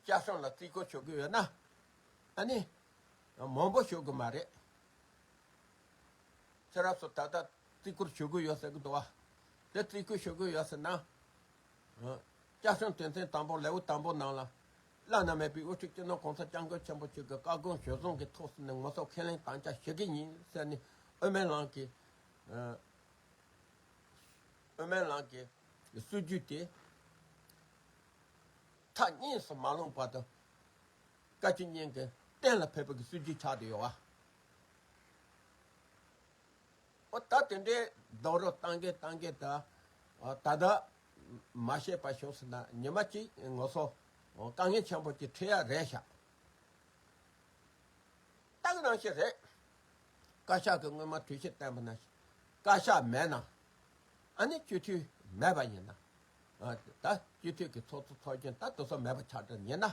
བཅའ་ཁྲིམས་ལ་བརྩི་བཀུར་ཞུ་གི་ཡོད་ན། ཨ་ནི། མང་པོ་ཞུ་གི་མ་རེད། ཁྱེད་རང་ཚོ་ད་ལྟ་བརྩི་བཀུར་ཞུ་གི་ཡོད་ཟེར་གི་འདུག་བ། དེ་བརྩི་བཀུར་ཞུ་གི་ཡོད་ཟེར་ན། བཅའ་ཁྲིམས་དོན་ཚན་དང་པོ་ལེའུ་དང་པོ་ནང་ལ། བླ་ན་མེད་པའི་དབུ་ཁྲིད་སྤྱི་ནོར་གོང་ས་སྐྱབས་མགོན་ཆེན་པོ་མཆོག་གི་བཀའ་དགོངས་གཞིར་བཟུང་གི་ཐོག་སུ་ནས་ངོ་སོ་ཁས་ལེན་དམ་བཅའ་ཞུ་གི་ཡིན་ཟེར་ནས་དབུ་མའི་ལམ་གྱི། དབུ་མའི་ལམ་གྱི་སྲིད་བྱུས་དེ་མཐའ་གཉིས་སུ་མ་ལྷུང་བར་དུ་བཀའ་སྤྱི་གཉིས་ཀྱི་གཏན་ལ་ཕེབས་པའི་སྲིད་བྱུས་ཆགས་བསྡད་ཡོད་བ། འོ་ད་དེ་འདྲའི་རྡོག་རོལ་བཏང་གི་བཏང་གི་ད་ད་ལྟ་མ་ཤེས་པ་བྱུང་ཟེར་ན་ཉི་མ་གཅིག་ངོ་སོ་དཀའ་ངལ་ཆེན་པོ་ཅིག་འཕྲད་ཡ་རེད་ཤག་ད་ག་ནང་བཞིན་རེད། བཀའ་ཤག་གིས་སྔོན་མ་གྲོས་གཞི་བཏོན་པ་ནང་བཞིན། བཀའ་ཤག་མེད་ན། ཨ་ནི་སྤྱི་འཐུས་མེད་པ་ཡིན་ན། ཨ་ད་སྤྱི་འཐུས་ཀྱི་ཚོགས་གཙོ་ཚོགས་གཞོན་ད་དེ་ཚོ་མེད་པ་ཆགས་འགྲོ་ཡིན་ན།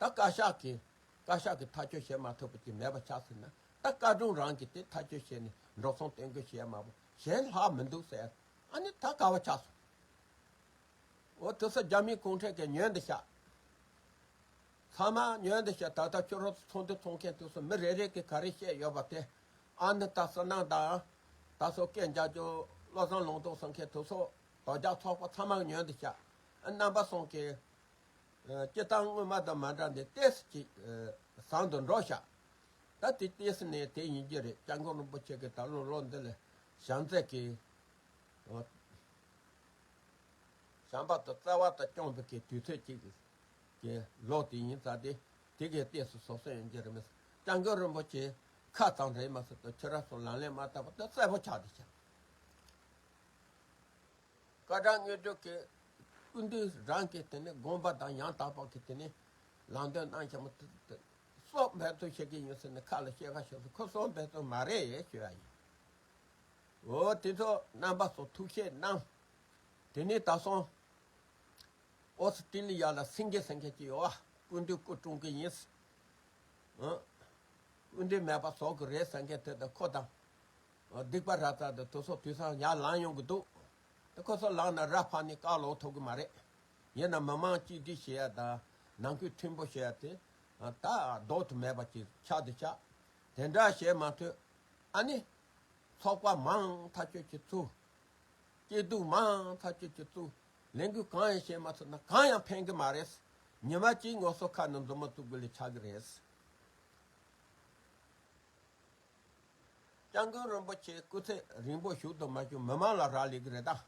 ད་བཀའ་ཤག་གིས་བཀའ་ཤག་གིས་ཐག་གཅོད་བྱེད་མ་ཐུབ་པ་ཅིག་མེད་པ་ཆགས་ཟིན་ན། ད་བཀའ་དྲུང་རང་གིས་དེ་ཐག་གཅོད་བྱས་ནས་འགྲོ་སོང་གཏན་འཁེལ་བྱེད་ཡ་མ་གཏོགས་གཞན་ལྷག་མི་འདུག་ཟེར། ཨ་ནི་ད་ག་བ་ཆགས་སོང་། འོ་དེ་ཚོ་རྒྱ་མིའི་གུང་ཁྲན་གྱིས་ཉོན་དེ་བཞག་ཚང་མ་ཉོན་དེ་བཞག་ད་ལྟ་ཁྱོད་རང་ཚོ་ཚོགས་འདུ་ཚོགས་མཁན་དེ་ཚོ་མི་རེ་རེ་གིས་ག་རེ་བཤད་ཡོད་པ་དེ། ཨ་ནི་ད་བསོད་ནམས་དང་། ད་སོགས་སྐད་རྒྱག་རྒྱུ་བློ་བཟང་ལུང་རྟོགས་ཟེར་མཁན་དེ་ཚོ་དོལ་རྒྱལ་ཚོགས་པ་ཚང་མ་ཉོན་དེ་བཞག་རྣམ་པ་ཚོ་གིས། སྤྱིར་བཏང་སྔོན་མ་དང་མ་འདྲ་འདི་ཏོག་ཙམ་ཅིག་བཟང་དུ་འགྲོ་ཤག་ད་དེ་ཏོག་ཙམ་ནས་དེ་ཡིན་གྱི་རེད། སྐྱབས་མགོན་རིན་པོ་ཆེ་གིས་ད་ལོ་ལོ་འདི་ལ་བྱམས་བརྩེ་གིས། བྱམས་པ་དང་བརྩེ་བ་དང་སྐྱོང་བའི་གི་དུས་ཚོད་ཅིག་གི་ལོ་དེ་ཡིན་ཙང་དེ་དེ་གའི་ཏོག་ཙམ་བཟང་སོང་ཡོང་གི་རེད་མི་སྲིད། སྐྱབས་མགོན་རིན་པོ་ཆེ་ཁ་ཙམ་རེད་མ་ཟད་དུ་ཁྱེད་རང་ཚོ་ལག་ལེན་མ་བསྟར་བ་དེ་གསལ་པོ་ཆགས་བསྡད་ཤག་བཀའ་ཁྲིམས་དངོས་སྒྲུབ་ཀྱི་སྐུ་མདུན་རང་གིས་དེ་ནི་དགོངས་པ་དང་ཡང་དག་པ་གིས་དེ་ནི་ལམ་སྟོན་གནང་བྱ་མོ་དེ་སྲོག་འབེན་ཐུག་བྱེད་ཀྱི་ཡིན་ཟེར་ནས་ཁ་ལ་བཤད་ག་བཤད་སོང་། ཁོ་སྲོག་འབེན་ཐུག་མ་རེད་ཞུ་ཡ་ཡིན། འོ་དེ་ཚོ་རྣམ་པ་ཚོ་ཐུགས་ཞིབ་གནང་། དེ་ནི་ད་སོང་། ཨོ་སི་ཏྲི་ལི་ཡ་ལ་སེང་གེ་ཟེར་མཁན་ཅིག་ཡོད་བ། སྐུ་མདུན་སྐུ་དྲུང་གི་ཡིན། ཨ། སྐུ་མདུན་མེད་པ་བཟོ་གི་རེད་ཟེར་མཁན་དེ་དང་ཁོ་དང་། སྡིག་པ་ར་ཙ་དང་དེ་ཚོ་དུས་སང་ཡར་ལངས་ཡོང་གི་འདུག་དེ་ཁོ་ཚོ་ལངས་ན་ར་ཕ་ནི་བཀག་ལོག་ཐུབ་གི་མ་རེད། ཡིན་ན་མི་མང་གཅིག་སྒྲིལ་བྱེད་ཡ་དང་ནང་ཁུལ་མཐུན་པོ་བྱེད་ཡ་དེ། ད་ལྡོག་ཏུ་མེད་པ་ཅིག་ཆགས་དེ་ཆགས། དེ་འདྲ་བྱེད་མ་ཐུབ། ཨ་ནི། ཚོགས་པ་མང་ཐག་ཆོད་ཀྱི་བཙུགས། སྐྱིད་སྡུག་མང་ཐག་ཆོད་ཀྱི་བཙུགས། ལས་འགུལ་གང་ཡང་བྱེད་མ་ཐུབ་ན་གང་ཡང་ཕན་གྱི་མ་རེད། ཉི་མ་གཅིག་ངོ་སོ་ཁ་ནས་མཛུབ་མོ་བཙུགས་དགོས་ལས་ཆགས་ཀྱི་རེད། སྐྱབས་མགོན་རིན་པོ་ཆེ་སྐུ་ཚེ་རིང་པོ་བཞུགས་དུ་མ་བཞུགས་མི་མང་ལ་རག་ལས་ཀྱི་རེད་ད།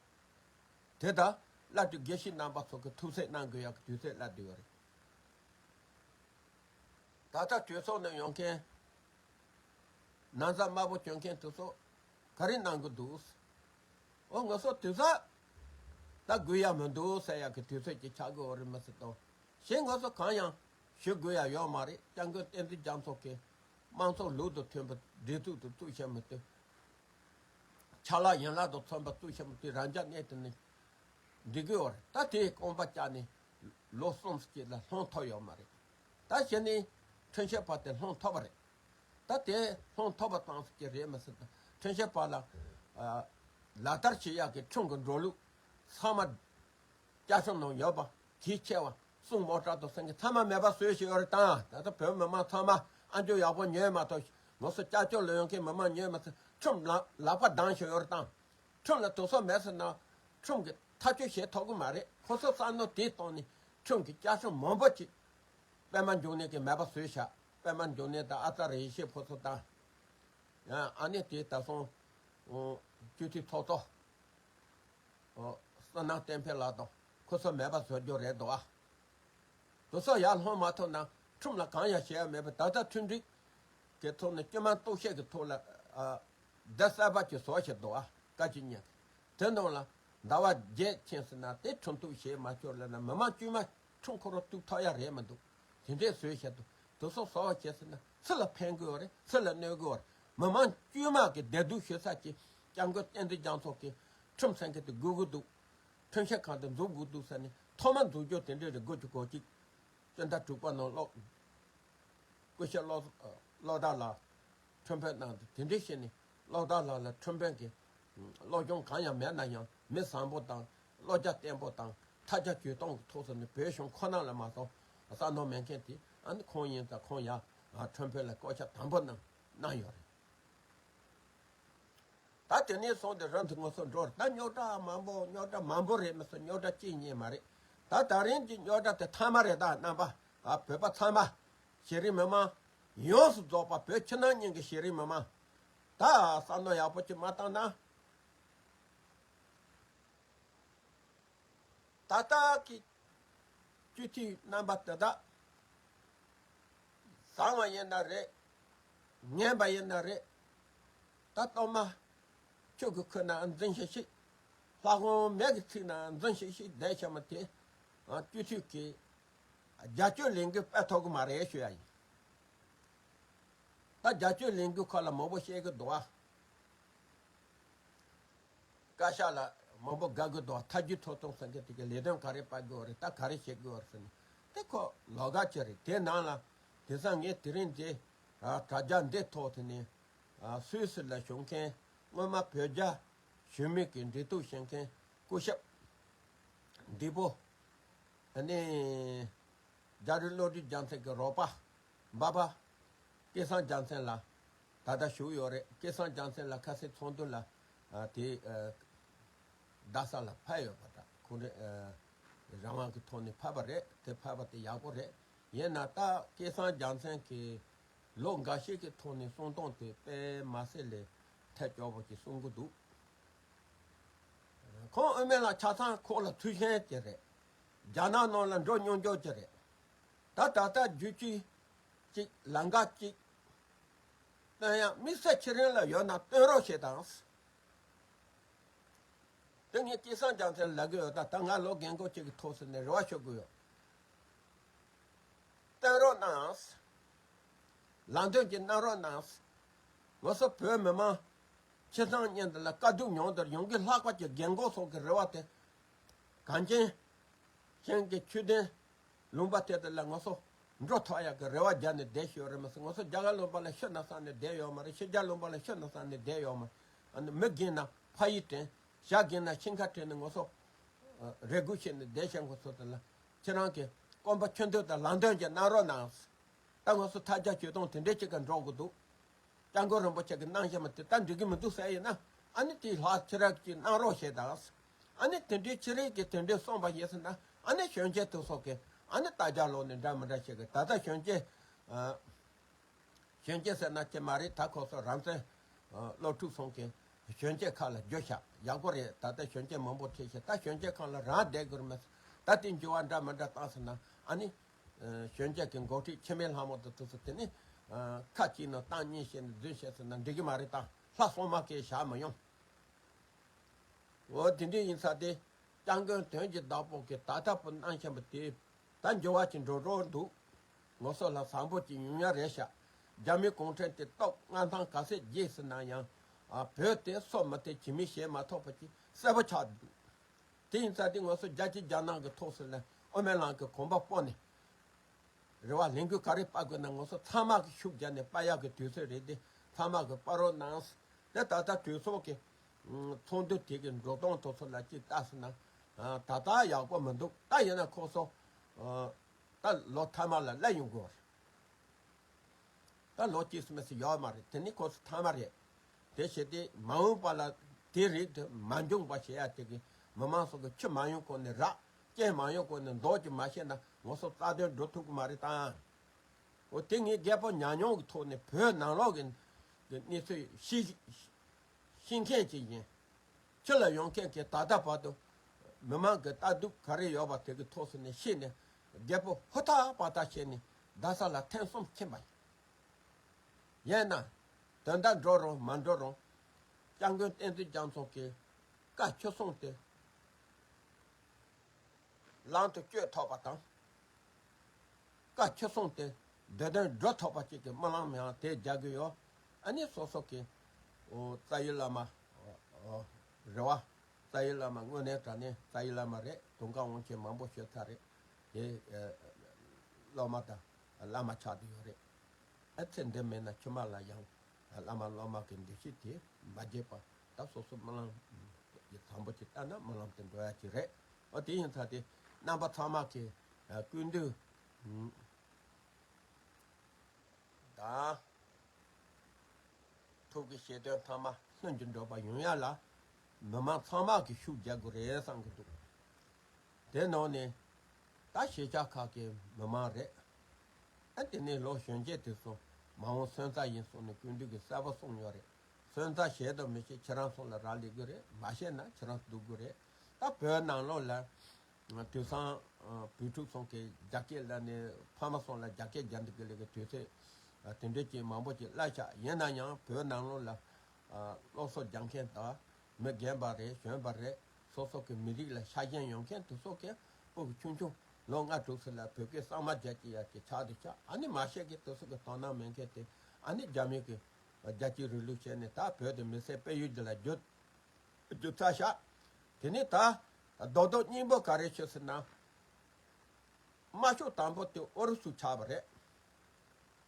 དེ་ལྟར་བླ་སྤྲུལ་དགེ་བཤེས་རྣམ་པ་ཚོ་གིས་ཐུགས་སེམས་གནང་དགོས་ཡག་གི་དུས་ཚོད་སླེབས་བསྡད་ཡོད་རེད། ད་ལྟ་གྲོས་ཚོགས་ནང་ཡོང་མཁན། ན་ཚ་དམར་པོ་གྱོན་མཁན་དེ་ཚོ་ག་རེ་གནང་གི་འདུག་འོ་ང་ཚོ་དུས་ཚོད་ད་དགོས་ཡ་མི་འདུག་ཟེར་ཡག་གི་དུས་ཚོད་ཅིག་ཆགས་ཀྱི་ཡོད་རེད་མི་སྲིད་དོ། གཞན་ང་ཚོ་གང་ཡང་ཞུ་དགོས་ཡ་ཡོད་མ་རེད། སྐྱབས་མགོན་བསྟན་འཛིན་རྒྱ་མཚོ་གིས་དམངས་གཙོ་ལུགས་དང་མཐུན་པའི་སྒྲིག་འཛུགས་དེ་བཙུགས་བཞག་མི་འདུག་ཆ་ལག་ཡན་ལག་དང་མཚོན་པ་གཙོ་ཆེན་པོ་དེ་རང་འཇགས་གནས་དེ་ནི་འགྲིག་གི་ཡོད་རེད། ད་དེའི་རྐང་པ་བཅག་ནས་ལོ་གསུམ་ཅིག་ལ་ལྷོང་ཐུབ་ཡོད་མ་རེད། ད་གཞི་ནས་ཁྲིམས་ཞིབ་པ་དེ་ལྷོང་ཐུབ་པ་རེད། ད་དེ་ལྷོང་ཐུབ་པ་ཙམ་ཞིག་གི་རེད་མི་སྲིད། ད་ཁྲིམས་ཞིབ་པ་ལ་ཨ་ལག་བསྟར་བྱེད་ཡག་གི་ཁྲིམས་ཀྱི་འགྲོ་ལུགས་ཚང་མ་བཅའ་ཁྲིམས་ནང་ཡོད་པ་གལ་ཆེ་བ་གསུང་མོ་ཊ་དང་སེང་གེ་ཚང་མ་མེད་པ་བཟོས་ཞིག་ཡོད་རེད། དང་ད་ལྟ་བོད་མི་མང་ཚང་མ་ཨ་མཆོག་ཡག་པོ་ཉོས་མ་ཐུབ། ང་ཚོ་ཀྱག་ཀྱོག་ལ་ཡོང་མཁན་མི་མང་ཉོས་མ་ཐུབ། ཁྲིམས་ལ་ལག་པ་བརྡུངས་ཞིག་ཡོད་རེད། དང་ཁྲིམས་ལ་དུག་སོགས་མེད་ཟེར་ན་ཁྲིམས་ཀྱིས་ཐག་གཅོད་བྱེད་ཐུབ་ཀྱི་མ་རེད། ཁོ་ཚོ་བསམ་བློ་དེ་བཏང་ནས་ཁྲིམས་ཀྱི་བཅའ་ཁྲིམས་མང་པོ་ཅིག་པད་མ་འབྱུང་གནས་ཀྱིས་མེད་པ་བཟོས་བཞག་པད་མ་འབྱུང་གནས་དང་ཨ་ཙརྱ་ཡེ་ཤེས་ཕུན་ཚོགས་དང་། ཡང་ཨ་ནེ་དེ་ད་སོང་སྤྱི་འཐུས་ཚོགས་གཙོ་བསོད་ནམས་བསྟན་འཕེལ་ལགས་དང་ཁོ་ཚོ་མེད་པ་བཟོ་རྒྱུ་རེད་འདུག་ཨ། དེ་ཚོ་ཡར་ལྷོང་མ་ཐུབ་ན་ཁྲིམས་ལ་གང་ཡང་བྱེད་ཡ་མེད་པ། ད་ལྟ་མཐུན་སྒྲིལ་གྱི་ཐོག་ནས་སྐྱོ་མ་གཏུག་བཤད་ཀྱི་ཐོག་ལ་ཨ་བརྡ་གསར་པ་ཅིག་བཟོ་བཞག་འདུག་ཨ། བཀའ་སྤྱི་གཉིས་དེ་ནང་ལ་ཟླ་བ་བརྒྱད་ཕྱིན་ཟིན་ན་དེ་ཁྲིམས་གཏུག་བྱེད་མ་ཆོག་ལབ་ན་མི་མང་དཀྱུས་མ་ཁྲིམས་ཁོ་རང་གཏུག་ཐུབ་ཡ་རེད་མི་འདུག་དེ་འདྲས་བཟོས་བཞག་འདུག་དེ་ཚོ་བཟོ་བ་བྱས་ཟིན་ན་སུ་ལ་ཕན་གི་ཡོད་རེད། སུ་ལ་གནོད་གི་ཡོད་རེད། མི་མང་དཀྱུས་མ་གི་བདེ་སྡུག་ཞུ་ས་ཀྱི་སྐྱབས་མགོན་བསྟན་འཛིན་རྒྱ་མཚོ་གི་ཁྲིམས་སེང་གེ་དེ་དགོས་ཀྱི་འདུག་ཁྲིམས་ཞིབ་ཁང་དུ་འཛུགས་དགོས་འདུག་ཟེར་ནས་ཐོག་མར་འཛུགས་རྒྱུ་དེ་འདྲས་རེད། དགུ་བཅུ་གོ་གཅིག་སྤྱི་ཟླ་དྲུག་པ་ནང་ཀློག་སྐུ་ཞབས་བློ་བློ་བདག་ལགས་ཁྲིམས་དཔོན་གནང་འདུག་དེ་འདྲས་བྱས་ནས་བློ་བདག་ལགས་ལ་ཁྲིམས་དཔོན་གྱི་སློབ་སྦྱོང་གང་ཡང་མེད་ན་ཡང་མི་བཟང་པོ་དང་བློ་རྒྱ་བརྟན་པོ་དང་ཐབས་རྒྱ་ཇུས་སྟོང་གི་ཐོག་སོང་ནས་བོད་གཞུང་ཁོ་ན་ལ་མ་གཏོགས་བསམ་མནོ་མེད་མཁན་དེ་ཨ་ནི་ཁོང་ཡིན་ཙང་ཁོང་ཡང་ཁྲིམས་དཔོན་ལ་བསྐོ་བཞག་དམ་པོ་གནང་གནང་ཡོད་རེད། ད་དེ་ནས་བཟུང་སྟེ་རང་དུ་ངོ་སོ་འགྲོ་རེད། ད་རྙོག་དྲ་མང་པོ་རྙོག་དྲ་མང་པོ་རེད་མི་སྲིད། རྙོག་དྲ་གཅིག་གཉིས་མ་རེད། ད་ད་རིང་གི་རྙོག་དྲ་དེ་མཐའ་མ་རེད། ད་རྣམ་པ་ཨ་བོད་པ་ཚང་མ་ཤེས་རིག་མི་མང་ཡོངས་སུ་རྫོགས་པ་བོད་ཕྱི་ནང་གཉིས་ཀྱི་ཤེས་རིག་མི་མང་ད་བསམ་བློ་ཡག་པོ་ཅིག་མ་བཏང་ན། ད་ལྟ་གི་སྤྱི་འཐུས་རྣམ་པ་དེ་དག་བཟང་བ་ཡིན་ན་རེད། ངན་པ་ཡིན་ན་རེད། ད་གཏོར་མ་ཆུ་གི་ཁུག་ན་འཛིན་ཤིག་ཤིག་ལྷ་ཁང་མེ་གི་ཚིག་ན་འཛིན་ཤིག་ཤིག་བསྡད་བྱ་མི་དེ་སྤྱི་འཐུས་ཀྱི་རྒྱབ་སྐྱོར་ལས་འགུལ་སྤེལ་ཐུབ་ཀྱི་མ་རེད་ཞུ་ཡ་ཡིན། ད་རྒྱབ་སྐྱོར་ལས་འགུལ་ཁག་ལ་མང་པོ་བཤད་ཀྱི་འདུག་ཨ། བཀའ་ཤག་ལ་མང་པོ་དགའ་དགོས་འདུག་ཐ་རྒྱུ་ཐོ་གཏོང་ཟེར་མཁན་དེ་གའི་ལས་དོན་ག་རེ་སྤེལ་དགོས་རེད། ད་ག་རེ་བྱེད་དགོས་རེད་ཟེར་ནས་དེ་ཁོ་ལོགས་ཀ་ཅིག་རེད། དེ་ནང་ལ་དེང་སང་ངས་དེ་རིང་འདི་དྲ་རྒྱ་འདི་ཐོག་དེ་ནས་སུད་སི་ལ་བཞུགས་མཁན་སྔོན་མ་བོད་རྒྱ་གཞུང་མི་གི་འབྲེལ་གཏུག་བྱེད་མཁན་སྐུ་ཞབས་འདི་པོ་ཨ་ནི་རྒྱ་རི་བློ་གྲོས་རྒྱལ་མཚན་གྱི་རོགས་པ་འབའ་པ་སྐལ་བཟང་རྒྱལ་མཚན་ལགས་ད་ལྟ་བཞུགས་ཡོད་རེད། སྐལ་བཟང་རྒྱལ་མཚན་ལགས་ཁ་སང་ཚོགས་འདུ་ལ་ཨ་དེ་ཨ་རྡ་ས་ལ་ཕེབས་ཡོད་པ་འདྲ། ཁོང་རེ་ཨ་རང་དབང་གི་ཐོག་ནས་ཕེབས་པ་རེད། དེ་ཕེབས་པ་དེ་ཡག་པོ་རེད། ཡིན་ན་ད་སྐལ་བཟང་རྒྱལ་མཚན་གྱིས་ལོ་འགའ་ཤས་ཀྱི་ཐོག་ནས་གསུང་སྟངས་དེ་དཔེ་མ་སྲིད་ལས་ཐལ་སྐྱོ་པོ་ཅིག་གསུང་གི་འདུག་ཁོང་དབུ་མའི་ལམ་ཆ་ཚང་ཁོག་ལ་ཚུད་མཁན་དེ་རེད། རྒྱ་ནག་ནང་ལ་འགྲོ་མྱོང་རྒྱུ་ཅིག་རེད། ད་ད་ལྟ་རྒྱུ་ཅི་ཅིག་ལམ་ཁ་ཅིག་སྟོན་ཡང་དམིགས་བསལ་ཁྱེད་རང་ལ་ཡོད་ན་སྟོན་རོགས་བྱེད་དང་། དེ་ངས་སྐལ་བཟང་རྒྱལ་མཚན་ལབ་གི་ཡོད། ད་ད་ང་ལོ་རྒན་གོག་ཅིག་གི་ཐོག་སོང་ནས་རེ་བ་ཞུ་གི་ཡོད། སྟོན་རོགས་གནང་། ལམ་སྟོན་ཅིག་གནང་རོགས་གནང་། ང་ཚོ་བོད་མི་མང་ཁྱེད་ཚང་གཉིས་འདི་ལ་དཀའ་སྡུག་མྱོང་དུ་ཡོང་གི་ལྷག་པ་ཅིག་རྒན་གོག་ཚོ་གི་རེ་བ་དེ་གངས་ཅན་ཞིང་གི་ཆུ་ལྡན་ལུང་པ་དེ་དག་ལ་ང་ཚོ་འགྲོ་ཐུབ་ཡག་གི་རེ་བ་རྒྱབ་ནས་བསྡད་ཤོད་རེད་མ་ཟད། ང་ཚོ་རྒྱ་གར་ལུང་པ་ལ་ཤི་ན་བསམ་ནས་བསྡད་ཡོད་མ་རེད། ཕྱི་རྒྱལ་ལུང་པ་ལ་ཤི་ན་བསམ་ནས་བསྡད་ཡོད་མ་རེད། ཨ་ནི་མི་རྒན་ན་ཕ་ཡུལ་དྲན། ཞག་རྒན་ན་ཤིང་ཁ་དྲན་ནས་ང་ཚོ་རེ་སྒུག་བྱས་ནས་བསྡད་ཤག་ཁོ་ཚོ་དེ་ལ་ཁྱེད་རང་གི་སྐོམ་པ་ཆུ་འདོད་དང་ལམ་སྟོན་ཅིག་གནང་རོགས་གནང་། ད་ང་ཚོ་ཐབས་བརྒྱ་ཇུས་སྟོང་དེ་འདྲའི་ཅིག་ག་འགྲོ་དགོས་འདུག་སྐྱབས་མགོན་རིན་པོ་ཆེ་གི་གནང་བཞིན་པ་དེ་ལྟར་འགྲིག་གི་མི་འདུག་ཟེར་ཡིན་ན། ཨ་ནི་དེའི་ལྷག་ཕྱི་རག་ཅིག་གནང་རོགས་བྱེད་དང་། ཨ་ནི་དེ་འདྲའི་ཕྱི་རིགས་ཀྱི་དེ་འདྲའི་གསུངས་པ་ཡིན་ཟེར་ན། ཨ་ནི་གཞོན་སྐྱེས་དེ་ཚོ་གི་ཨ་ནི་ལྟ་རྒྱ་ལོག་ནས་འདྲ་མི་འདྲ་བྱེད་གི། ད་ལྟ་གཞོན་སྐྱེས་ཨ་གཞོན་སྐྱེས་ཟེར་ན་ཅི་མ་རེད། ད་ཁོ་ཚོ་རང་བཙན་ཨ་སློབ་ཕྲུག་ཚོ་གི་གཞོན་སྐྱེས་ཁག་ལ་བརྗོད་བྱ་ཡག་པོ་རེད། ད་ལྟ་གཞོན་སྐྱེས་མང་པོ་ཁྲིད་ཤག་ད་གཞོན་སྐྱེས་ཁག་ལ་རང་བསྡད་དགོས་རེད་མ་ཟད། ད་དེ་འགྱུར་བ་འདྲ་མི་འདྲ་བཏང་ཟེར་ན། ཨ་ནི་གཞོན་སྐྱེས་ཀྱི་འགོ་ཁྲིད་འཆི་མེད་ལྷ་མོ་དང་དེ་ཚོ་དེ་ནི་ཁ་གཅིག་ནང་གཏམ་གཉིས་བཤད་ནས་རྫུན་བཤད་ཟེར་ན་འགྲིག་གི་མ་རེད། ད་ལྷ་སྲུང་མ་སྐད་བཞག་མི་ཡོང་། འོ་དེ་འདྲ་ཡིན་ས་དེ་སྐྱབས་མགོན་དོན་གྱི་བདག་པོ་གི་ད་ལྟ་བུ་གནང་བཞིན་པ་དེ་ད་འགྱུར་བ་ཅིག་འགྲོ་འགྲོ་འདུག་ངོ་སོ་ལ་བཟང་པོ་ཅིག་ཡོང་ཡ་རེད་ཤག་རྒྱ་མི་གུང་ཁྲན་དེ་སྟོབས་མངའ་ཐང་ག་ཚད་རྒྱས་ཟེར་ན་ཡང་ ཨ་བོད་དེ་སོ་མི་ཐེ་ཇི་མི་ཞེ་མ་ཐོགས་པ་ཅིག་གསལ་པོ་ཆགས་འདུག་དེ་ཡིན་ཙང་དེ་ང་ཚོ་རྒྱལ་སྤྱི་རྒྱལ་ནང་གི་ཐོག་སུ་ལ་ཨོ་མེ་ལང་གི་གོམ་པ་སྤོ་ནས། རེ་བ་ལས་འགུལ་ག་རེ་སྤར་དགོས་ན་ང་ཚོ་ཚང་མ་གི་ཤུགས་རྒྱག་ནས་སྤར་ཡག་གི་དུས་ཚོད་རེད་དེ། ཚང་མ་གི་སྤར་རོགས་གནང་། དེ་ད་ལྟ་གྲོས་ཚོགས་ཀྱི་ཚོགས་འདུ་དེ་གི་འགྲོ་སྟངས་ཐོག་སུ་ལ་ཅིག་ལྟ་སོང་ན། ད་ལྟ་ཡག་པོ་མི་འདུག་ད་ཡིན་ན་ཁོ་ཚོ་ད་ལོ་མཐའ་མ་ལ་སླེབས་ཡོང་དགོས་རེད། ད་ལོ་གཅིག་སུ་མི་སུ་ཡོད་མ་རེད། དེ་ནི་ཁོ་ཚོ་མཐའ་མ་རེད། དེ་བྱས་ཏེ་མ་འོངས་པ་ལ་དེ་རིགས་དེ་མ་འབྱུང་བ་བྱེད་ཡ་དེ་གི་མི་མང་ཚོ་གི་ཆུ་མ་ཡོང་གོང་ནས་རག་རྐྱེན་མ་ཡོང་གོང་ནས་མདོག་ཅིག་མ་བཤད་ན་ང་ཚོ་རྩ་དོན་འགྲོ་ཐུབ་ཀྱི་མ་རེད་དང་། འོ་དེ་ངས་རྒད་པོ་ཉམས་མྱོང་གི་ཐོག་ནས་བོད་ནང་ལོགས་ཀྱི་གི་གནས་ཚུལ་ཤེས་ཤེས་མཁན་ཅིག་ཡིན། ཕྱི་ལ་ཡོང་མཁན་གྱི་ད་ལྟ་བར་དུ་མི་མང་གི་ལྟ་གྲུབ་ག་རེ་ཡོད་པ་དེ་གི་ཐོག་སུ་ནས་ཤེས་ནས་རྒད་པོ་ཧུར་ཐག་པ་ཐག་བྱས་ནས་རྡ་ས་ལ་ཐེངས་གསུམ་ཕྱིན་པ་ཡིན། ཡིན་ན། དོན་དག་འགྲོ་རུང་མ་འགྲོ་རུང་། སྐྱབས་མགོན་བསྟན་འཛིན་རྒྱ་མཚོ་གི་བཀའ་ཆོས་གསུང་དེ་ལམ་དུ་བསྐྱོད་ཐུབ་པ་དང་། བཀའ་ཆོས་གསུང་དེ་འདོད་དོན་འགྲུབ་ཐུབ་པ་ཅིག་གི་སྨོན་ལམ་ཡང་དེ་རྒྱག་གི་ཡོད། ཨ་ནི་སོ་སོ་གི་རྩ་བའི་བླ་མ་རེད་བ། རྩ་བའི་བླ་མ་དངོས་གནས་དྲང་གནས་རྩ་བའི་བླ་མ་རེད། དུང་དཀར་དབང་ཆེན་མང་པོ་ཞུས་ཚར་རེད། དེ་སློབ་མ་དང་བླ་མ་ཆགས་བསྡད་ཡོད་རེད། ཨ་ཚེ་འདི་མེད་ན་ཕྱི་མ་ལ་ཡང་བླ་མ་སློབ་མ་གི་འདུ་ཤེས་དེ་མ་བརྗེད་པ། ད་སོ་སོ་སྨོན་ལམ་ཡི་བཟང་པོ་ཅིག་བཏབ་ན་སྨོན་ལམ་དེ་འགྲོ་ཡ་ཅིག་རེད། ཨོ་དེ་ཡིན་ཙང་དེ་རྣམ་པ་ཚང་མ་གི་ཀུན་འདུས་དང་། ཐུགས་ཀྱི་བཞེད་དོན་ཚང་མ་ལྷུན་གྱིས་འགྲུབ་པ་ཡོང་ཡ་ལ་མི་མང་ཚང་མ་གིས་ཤུགས་རྒྱག་དགོས་རེད་བསམ་གྱི་འདུག་དེ་ནང་ནས་ད་གཞིས་ཆགས་ཁག་གི་མི་མང་རེད། ཨ་དེ་ནས་ལོ་གཞོན་སྐྱེས་དེ་ཚོ་མ་འོངས་སོན་རྩ་ཡིན་གསུངས་ནས་སྐུ་མདུན་གྱིས་གསལ་པོ་གསུངས་ཡོད་རེད། སོན་རྩ་ཤེས་དང་མི་ཤེས་ཁྱེད་རང་ཚོ་ལ་རག་ལས་ཀྱི་རེད། མ་ཤེས་ན་ཁྱེད་རང་སྡུག་གི་རེད། ད་བོད་ནང་ལོགས་ལ་དུས་སང་བོད་ཕྲུག་ཚོ་གི་རྒྱ་སྐད་ལ་ནས་ཕ་མ་ཚོ་ལ་རྒྱ་སྐད་རྒྱག་འདི་གི་ལས་ཀྱི་དུས་ཚོད་དེ་འདྲས་ཀྱི་མང་པོ་ཅིག་བརླག་ཤག་ཡིན་ན་ཡང་བོད་ནང་ལོགས་ལ་སློབ་གསོ་རྒྱག་མཁན་དང་མི་རྒན་པ་རེད་གཞོན་པ་རེད། སོ་སོ་གི་མི་རིགས་ལ་ཤ་ཞེན་ཡོད་མཁན་དེ་ཚོ་གི་སྤུ་གུ་ཆུང་ཆུང་ལོ་ལྔ་དྲུག་ཙམ་ལ་བོད་སྐད་གཙང་མ་རྒྱག་ཅིག་ཡག་གི་ཆགས་དེ་ཆགས། ཨ་ནི་མ་ཤེས་ཀི་དེ་ཚོ་གི་དོ་སྣང་མེད་མཁན་དེ་ཨ་ནི་རྒྱ་མི་གི་རྒྱལ་གཅེས་རིང་ལུགས་བྱས་ནས་ད་བོད་དེ་མི་སེར་སྤེལ་ཡུལ་དེ་ལ་བསྒྱུར་བསྒྱུར་ཚར་ཤག་དེ་ནས་ད་རྡོག་རྡོག་སྙིང་པོ་ག་རེ་ཤོད་ཟེར་ན། དམར་ཤོག་དང་པོ་དེ་ཨུ་རུ་སུ་ཆགས་པ་རེད།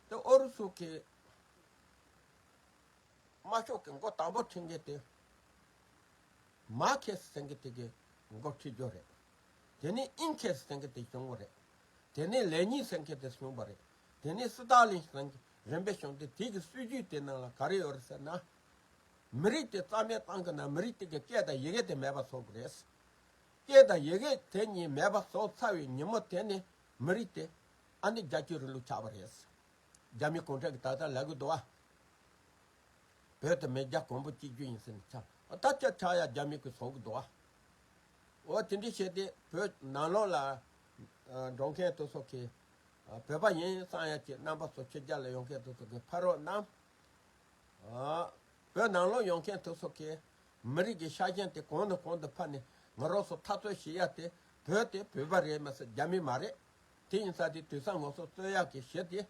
དེ་ཨུ་རུ་སུ་གི་དམར་ཤོག་གི་མགོ་དང་པོ་ཁྲིད་མཁན་དེ་མར་ཁེ་སི་ཟེར་མཁན་དེ་གི་མགོ་ཁྲིད་རྒྱུ་རེད། དེ་ནས་ཨིང་ཁེ་སི་ཟེར་མཁན་དེ་བྱུང་བ་རེད། དེ་ནས་ལེ་ཉིན་ཟེར་མཁན་དེ་བྱུང་བ་རེད། དེ་ནས་སི་ཏཱ་ལིན་ཟེར་མཁན་རིམ་པས་བྱུང་སྟེ་དེ་གི་སྲིད་ཇུས་དེ་ནང་ལ་ག་རེ་ཡོད་རེད་ཟེར་ན། མི་རིགས་དེ་རྩ་མེད་བཏང་གི་ན་མི་རིགས་དེ་གི་སྐད་དང་ཡི་གེ་དེ་མེད་པ་བཟོ་དགོས་རེད། སྐད་དང་ཡི་གེ་དེ་གཉིས་མེད་པ་བཟོ་ཚར་བའི་ཉིན་མོ་དེ་ནས་མི་རིགས་དེ་ཨ་ནི་རྒྱལ་གཅེས་རིང་ལུགས་ཆགས་པ་རེད། རྒྱ་མི་གུང་ཁྲན་གྱིས་ད་ལྟ་ལབ་གི་འདུག་བ། བོད་དེ་མི་རྒྱ་གོང་བུ་གཅིག་གྱུར་ཡིན་ཟེར་ནས་ཆགས། ད་ཆ་ཆགས་ཡ་རྒྱ་མི་གིས་བཟོ་གི་འདུག་བ། འོ་དེ་འདྲ་བྱས་ཏེ་བོད་ནང་ལོགས་ལ་འགྲོ་མཁན་དེ་ཚོ་གིས་བོད་པ་ཡིན་བསམ་ཡ་གི་རྣམ་པ་ཚོ་ཕྱི་རྒྱལ་ལ་ཡོང་མཁན་དེ་ཚོ་གིས་ཕར་རོགས་གནང་། བོད་ནང་ལོགས་ཡོང་མཁན་དེ་ཚོ་གིས་མི་རིགས་ཀྱི་ཤ་ཞེན་དེ་གོང་ནས་གོང་དུ་འཕར་ནས་ང་རང་ཚོ་འཐབ་རྩོད་བྱེད་ཡ་དེ་བོད་དེ་བོད་པ་རེད་མ་ཟད་རྒྱ་མི་མ་རེད། དེ་ཡིན་ཙང་དེ་དུས་སང་ང་ཚོ་རྩོད་ཡ་གི་གཞི་དེ་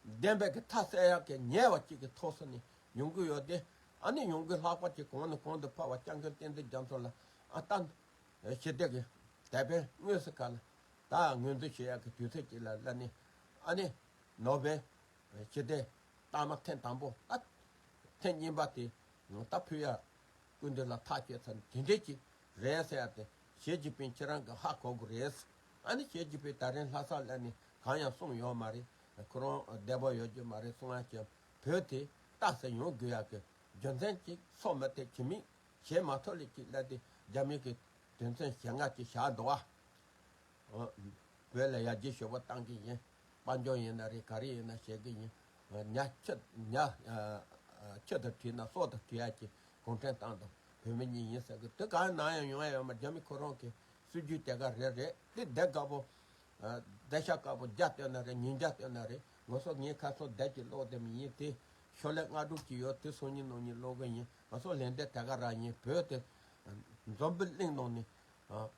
བདེན་པའི་གི་མཐའ་གསལ་ཡ་གི་ཉེ་བ་གཅིག་གི་ཐོག་སོ་ནས་ཡོང་གི་ཡོད་དེ། ཨ་ནི་ཡོང་གི་ལྷག་པ་ཅིག་གོང་ནས་གོང་དུ་འཕར་བ་སྐྱབས་མགོན་བསྟན་འཛིན་རྒྱ་མཚོ་ལ་ཨ་ད་ཞི་བདེ་གི་དེད་དཔོན་དངོས་སུ་ག་ལ་ད་ངོས་འཛིན་བྱེད་ཡ་གི་དུས་ཚོད་ཅིག་ལ་ལ་ནི་ཨ་ནི་ནོ་བེལ་ཞི་བདེ་རྟགས་མ་ཐེངས་དང་པོ་ད་ཐེངས་གཉིས་པ་དེ་ད་ཕུལ་ཡ་སྐུ་མདུན་ལ་ཐག་བཅད་ཚར་དེ་འདྲས་ཀྱི་རེད་ཟེར་ཡ་དེ་ཞི་ཅིན་ཕིང་ཁྱེད་རང་གི་ཧ་གོ་དགོས་རེད། ཨ་ནི་ཞི་ཅིན་ཕིང་ད་རིང་ལྷ་ས་ལ་ནི་གང་ཡང་གསུངས་ཡོད་མ་རེད། ཁོ་རང་བདེ་པོ་ཡོད་རྒྱུ་མ་རེད་གསུང་ཡ་ཀྱང་བོད་དེ་རྟགས་གསལ་ཡོང་དགོས་ཡ་གི་རྒྱུ་མཚན་གཅིག་སོ་མི་ཐེ་གི་མིག་བྱེད་མ་ཐུབ་ལེ་གཅིག་ལ་དེ་རྒྱ་མི་གི་དོན་ཚན་གཞན་ལྔ་གཅིག་བཞག་འདུག་བ། བོད་ལ་ཡར་རྒྱས་ཞེ་པོ་བཏང་གི་ཡིན། དཔལ་འབྱོར་ཡིན་ན་རེད་ག་རེ་ཡིན་ན་བྱེད་ཀྱི་ཡིན། ཉ་ཆུ་ཉ་ཆུ་དང་བྲིས་ན་སྲོག་དང་བྲིས་ཡ་གི་གུང་ཁྲན་ཏང་དང་བོད་མི་གཉིས་ཡིན་ཟེར་གི་དེ་གང་ནང་ཡང་ཡོང་ཡ་ཡོད་མ་རྒྱ་མི་ཁོ་རང་གི་སྲིད་ཇུས་དེ་ག་རེ་རེད་དེ་བསྡད་དཀའ་པོ། བསྡད་ཤག་དཀའ་པོ་བརྒྱ་བཏོན་ན་རེད་ཉིས་བརྒྱ་བཏོན་ན་རེད་ང་ཚོ་ངའི་ཁ་སང་བསྡད་ཀྱི་ཀློག་དེ་མི་ཡིན་དེ་ཤོ་ལེ་ལྔ་དྲུག་ཅིག་ཡོད་དེ་སང་ཉིན་གནངས་ཉིན་ཀློག་གི་ཡིན་ང་ཚོ་ལན་འདེབས་དེ་ག་རང་ཡིན་བོད་དེ་འཛམ་བུ་གླིང་ནང་ནས་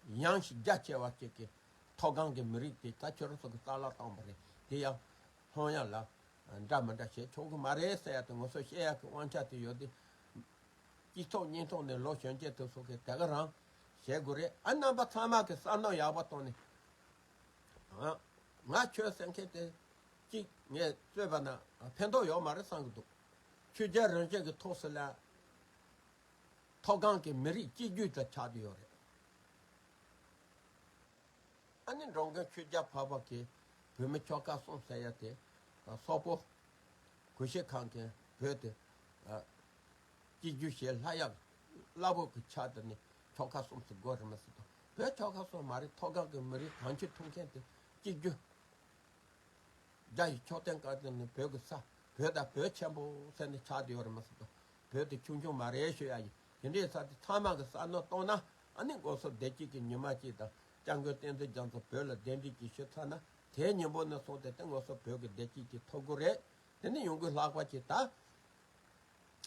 ཡངས་ཤིང་རྒྱ་ཆེ་བ་ཅིག་གི་མཐོ་སྒང་གི་མི་རིགས་དེ་ད་ཁྱོད་རང་ཚོ་གི་རྩ་བརླག་བཏང་བ་རེད་དེ་ཡང་ལྷོང་ཡ་ལ་འདྲ་མི་འདྲ་བྱེད་ཆོག་གི་མ་རེད་ཟེར་ཡ་དེ་ང་ཚོ་བཤད་ཡ་གི་དབང་ཆ་དེ་ཡོད་དེ། གཅིག་ཐོག་གཉིས་ཐོག་ནས་ལོ་གཞོན་སྐྱེས་དེ་ཚོ་གིས་དེ་ག་རང་བྱེད་དགོས་རེད། ཨ་རྣམ་པ་ཚང་མ་གི་བསམ་བློ་ཡག་པོ་བཏང་ནས། ཨ། ང་ཆོས་ཟེར་མཁན་དེ་གཅིག་ངས་རྩོད་པ་ན་ཕན་ཐོགས་ཡོད་མ་རེད་བསམ་གི་འདུག་ཆོས་རྒྱལ་རིན་ཆེན་གྱི་ཐོག་སུ་ལ་མཐོ་སྒང་གི་མི་རིགས་གཅིག་གྱུར་དུ་ཆགས་ཀྱི་ཡོད་རེད། ཨ་ནི་འགྲོ་མགོན་ཆོས་རྒྱལ་འཕགས་པ་གིས་བོད་མི་ཆོལ་ཁ་གསུམ་ཟེར་ཡ་དེ། ཨ། སོག་པོ། གུ་ཤྲི་ཁང་གིས་བོད་དེ། ཨ། གཅིག་གྱུར་བྱེད་སླ་ཡག་སླ་པོ་གི་ཆ་དེ་ནི་ཆོལ་ཁ་གསུམ་ཟེར་དགོས་རེད་མ་ཟེར་དང་། བོད་ཆོལ་ཁ་གསུམ་མ་རེད། མཐོ་སྒང་གི་མི་རིགས་གང་ཅི་ཐུབ་མཁན་དེ་གཅིག་གྱུར། རྒྱ་ཡི་ཕྱོགས་སྟོན་བཀའ་དྲིན་ནི་བོད་ཀྱི་ས། བོད་དང་བོད་ཆེན་པོ་ཟེར་ནས་ཆགས་བསྡད་ཡོད་རེད་མ་ཟེར་དང་། བོད་དེ་ཆུང་ཆུང་མ་རེད་ཞུ་ཡ་ཡིན། དེ་འདྲའི་ས་དེ་ཚང་མ་གི་བསམ་བློ་གཏོང་ན། ཨ་ནི་ང་ཚོ་བདེ་སྐྱིད་ཀྱི་ཉི་མ་གཅིག་དང་། སྐྱབས་མགོན་བསྟན་འཛིན་རྒྱ་མཚོ་བོད་ལ་གདན་འདྲེན་གྱི་ཞུ་ཚར་ན། དེའི་ཉིན་མོ་ནས་བཟུང་སྟེ་དེ་ང་ཚོ་བོད་ཀྱི་བདེ་སྐྱིད་ཀྱི་ཐོབ་གི་རེད། དེ་ནི་ཡོང་སྒོའི་ལྷག་པ་ཅིག་ད།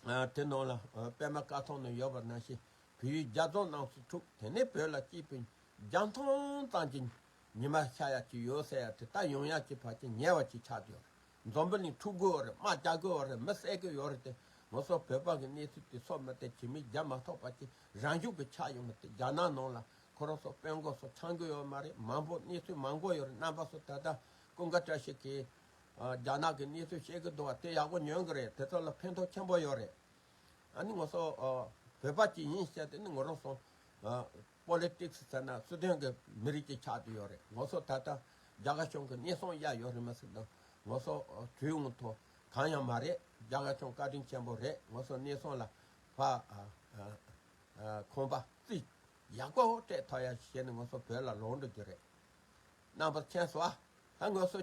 ཨ། དེ་ནང་ལ། ཨ། པད་མ་དཀར་ཐང་ན་ཡོད་པ་ནང་བཞིན་བོད་ཡིག་རྒྱ་རྫོང་རྣམས་སུ་འཁྲུགས། དེ་ནས་བོད་ལ་སྐྱིད་པའི་རྒྱ་མཚོ་ཙམ་གྱི་ཉི་མ་ཤར་ཡ་ཅིག་ཡོད་ཟེར་ཡ་དེ་ད་ཡོང་ཡ་ཅིག་ཕལ་ཆེར་ཉེ་བ་ཅིག་ཆགས་ཡོད་རེད། འཛམ་བུ་གླིང་འཁྲུག་གི་ཡོད་རེད། དམག་རྒྱག་གི་ཡོད་རེད། མི་བསད་གི་ཡོད་རེད་དེ། ང་ཚོ་བོད་པ་གི་གནས་ཚུལ་དེ་ཚོ་མི་དེ་ཇི་མི་རྒྱ་མ་ཐོག་པ་ཅིག་རང་ཤུགས་ཀྱིས་ཆགས་ཡོང་གི་དེ། རྒྱ་ནག་ནང་ལ་ཁོ་རང་ཚོ་དཔོན་གོ་ཚོ་ཆང་གི་ཡོད་མ་རེད། མང་པོ་གནས་ཚུལ་མང་པོ་ཡོད་རེད། རྣམ་པ་ཚོ་ད་ལྟ་ཀུན་དགའ་བཀྲ་ཤིས་ཀྱིས། ཨ། རྒྱ་ནག་གི་གནས་ཚུལ་བཤད་གི་འདུག་བ། དེ་ཡག་པོ་ཉན་གི་རེད། དེ་ཚོ་ལ་ཕན་ཐོགས་ཆེན་པོ་ཡོད་རེད། ཨ་ནི་ང་ཚོ། ཨ། བོད་པ་ཅིག་ཡིན་ཟེར་དེ་ནི་ང་རང་ཚོ། ཨ། པོ་ལི་ཊིག་སི་ཟེར་ན་སྲིད་དོན་གི་མི་རིགས་ཅིག་ཆགས་བསྡད་ཡོད་རེད། ང་ཚོ་ད་ལྟ་རྒྱ་གར་གཞུང་གི་གནས་སྟངས་ཡག་ཡོད་རེད་མ་ཟེར་དང་། ང་ཚོ། ཨ། དུས་ཡུན་ཐོག་གང་ཡང་མ་རེད། རྒྱ་གར་གཞུང་བཀའ་དྲིན་ཆེན་པོ་རེད། ང་ཚོ་གནས་སྟངས་ལ་ཕ། ཨ། ཨ། ཨ། ཁང་པ་རྩིག་ཡག་པོ་སྤྲད་ཐུབ་ཡ་བྱས་ནས་ང་ཚོ་བོད་ལ་ལོག་འགྲོ་རྒྱུ་རེད། རྣམ་པ་མཁྱེན་སོང་ཨ། ད་ང་ཚོ་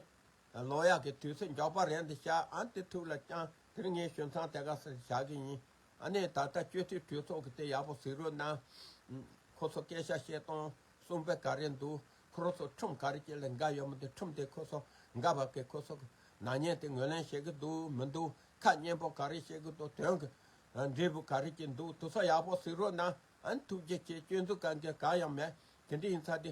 ལོག་ཡག་གི་དུས་ཚོད་མགྱོགས་པ་རན་དུ་བཞག་ཨ། དེ་ཐུགས་ལ་བཅངས། དེ་རིང་ངས་ཞུ་མཚམས་དེ་ག་སར་བཞག་གི་ཡིན། ཨ་ནི་ད་ལྟ་སྤྱི་འཐུས་གྲོས་ཚོགས་ཀྱི་དེ་ཡག་པོ་གཟིགས་རོགས་གནང་། ཁོ་ཚོ་སྐད་ཆ་བཤད་སྟངས་གསུང་དཔེ་ག་རེ་འདུག་ཁོ་རང་ཚོ་ཁྲིམས་ག་རེ་ཅིག་ལ་འགལ་ཡོད་མི་འདུག་ཁྲིམས་དེ་ཁོ་ཚོ་འགལ་བ་གི་ཁོ་ཚོ་གི་ནག་ཉེས་དེ་ངོས་ལེན་བྱེད་ཀྱི་འདུག་མི་འདུག་ཁ་སྙན་པོ་ག་རེ་བཤད་ཀྱི་འདུག་དོན་གྱི་འབྲས་བུ་ག་རེ་ཅིག་འདུག་དེ་ཚོ་ཡག་པོ་གཟིགས་རོགས་གནང་། ཨ་ནི་ཐུགས་རྗེ་ཆེ། སྐྱོན་འཛུགས་ག་འདི་གང་ཡང་མེད། དེ་འདྲ་ཡིན་ཙང་དེ།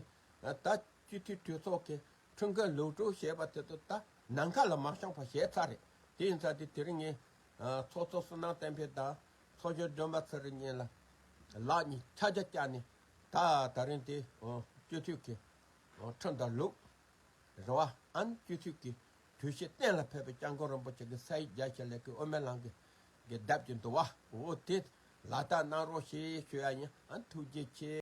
ད་སྤྱི་འཐུས་གྲོས་ཚོགས་ཀྱི་ཁྲིམས་འགལ་ལུགས་སྲོལ་བྱས་པ་དེ་ཚོ་ད་ནམ་མཁའ་ལ་མ་བྱུང་བ་བྱས་ཚར་རེད། དེ་ཡིན་ཙང་དེ་དེ་རིང་ངས། ཨ། ཚོགས་གཙོ་བསོད་ནམས་བསྟན་འཕེལ་དང་ཚོགས་གཞོན་སྒྲོལ་མ་ཚེ་རིང་གཉིས་ལ་ལག་གཉིས་ཆ་རྒྱ་བཀྱགས་ནས། ད་ད་རིང་དེ། ཨོ། སྤྱི་འཐུས་ཀྱི། ཨོ། ཁྲིམས་དང་ལུགས། རེད་བ། ཨ་ནི་སྤྱི་འཐུས་ཀྱི་གྲོས་གཞི་གཏན་ལ་ཕེབས་པའི་སྐྱབས་མགོན་རིན་པོ་ཆེ་གི་ས་ཡིག་རྒྱ་ཆེ་ལས་ཀྱི་དབུ་མའི་ལམ་གྱི་གི་བརྡབ་ཀྱི་འདུག་བ། འོ་དེ་ལག་བསྟར་གནང་རོགས་ཞེས་ཞུ་ཡ་ཡིན། ཨ་ནི་ཐུགས་རྗེ་ཆེ།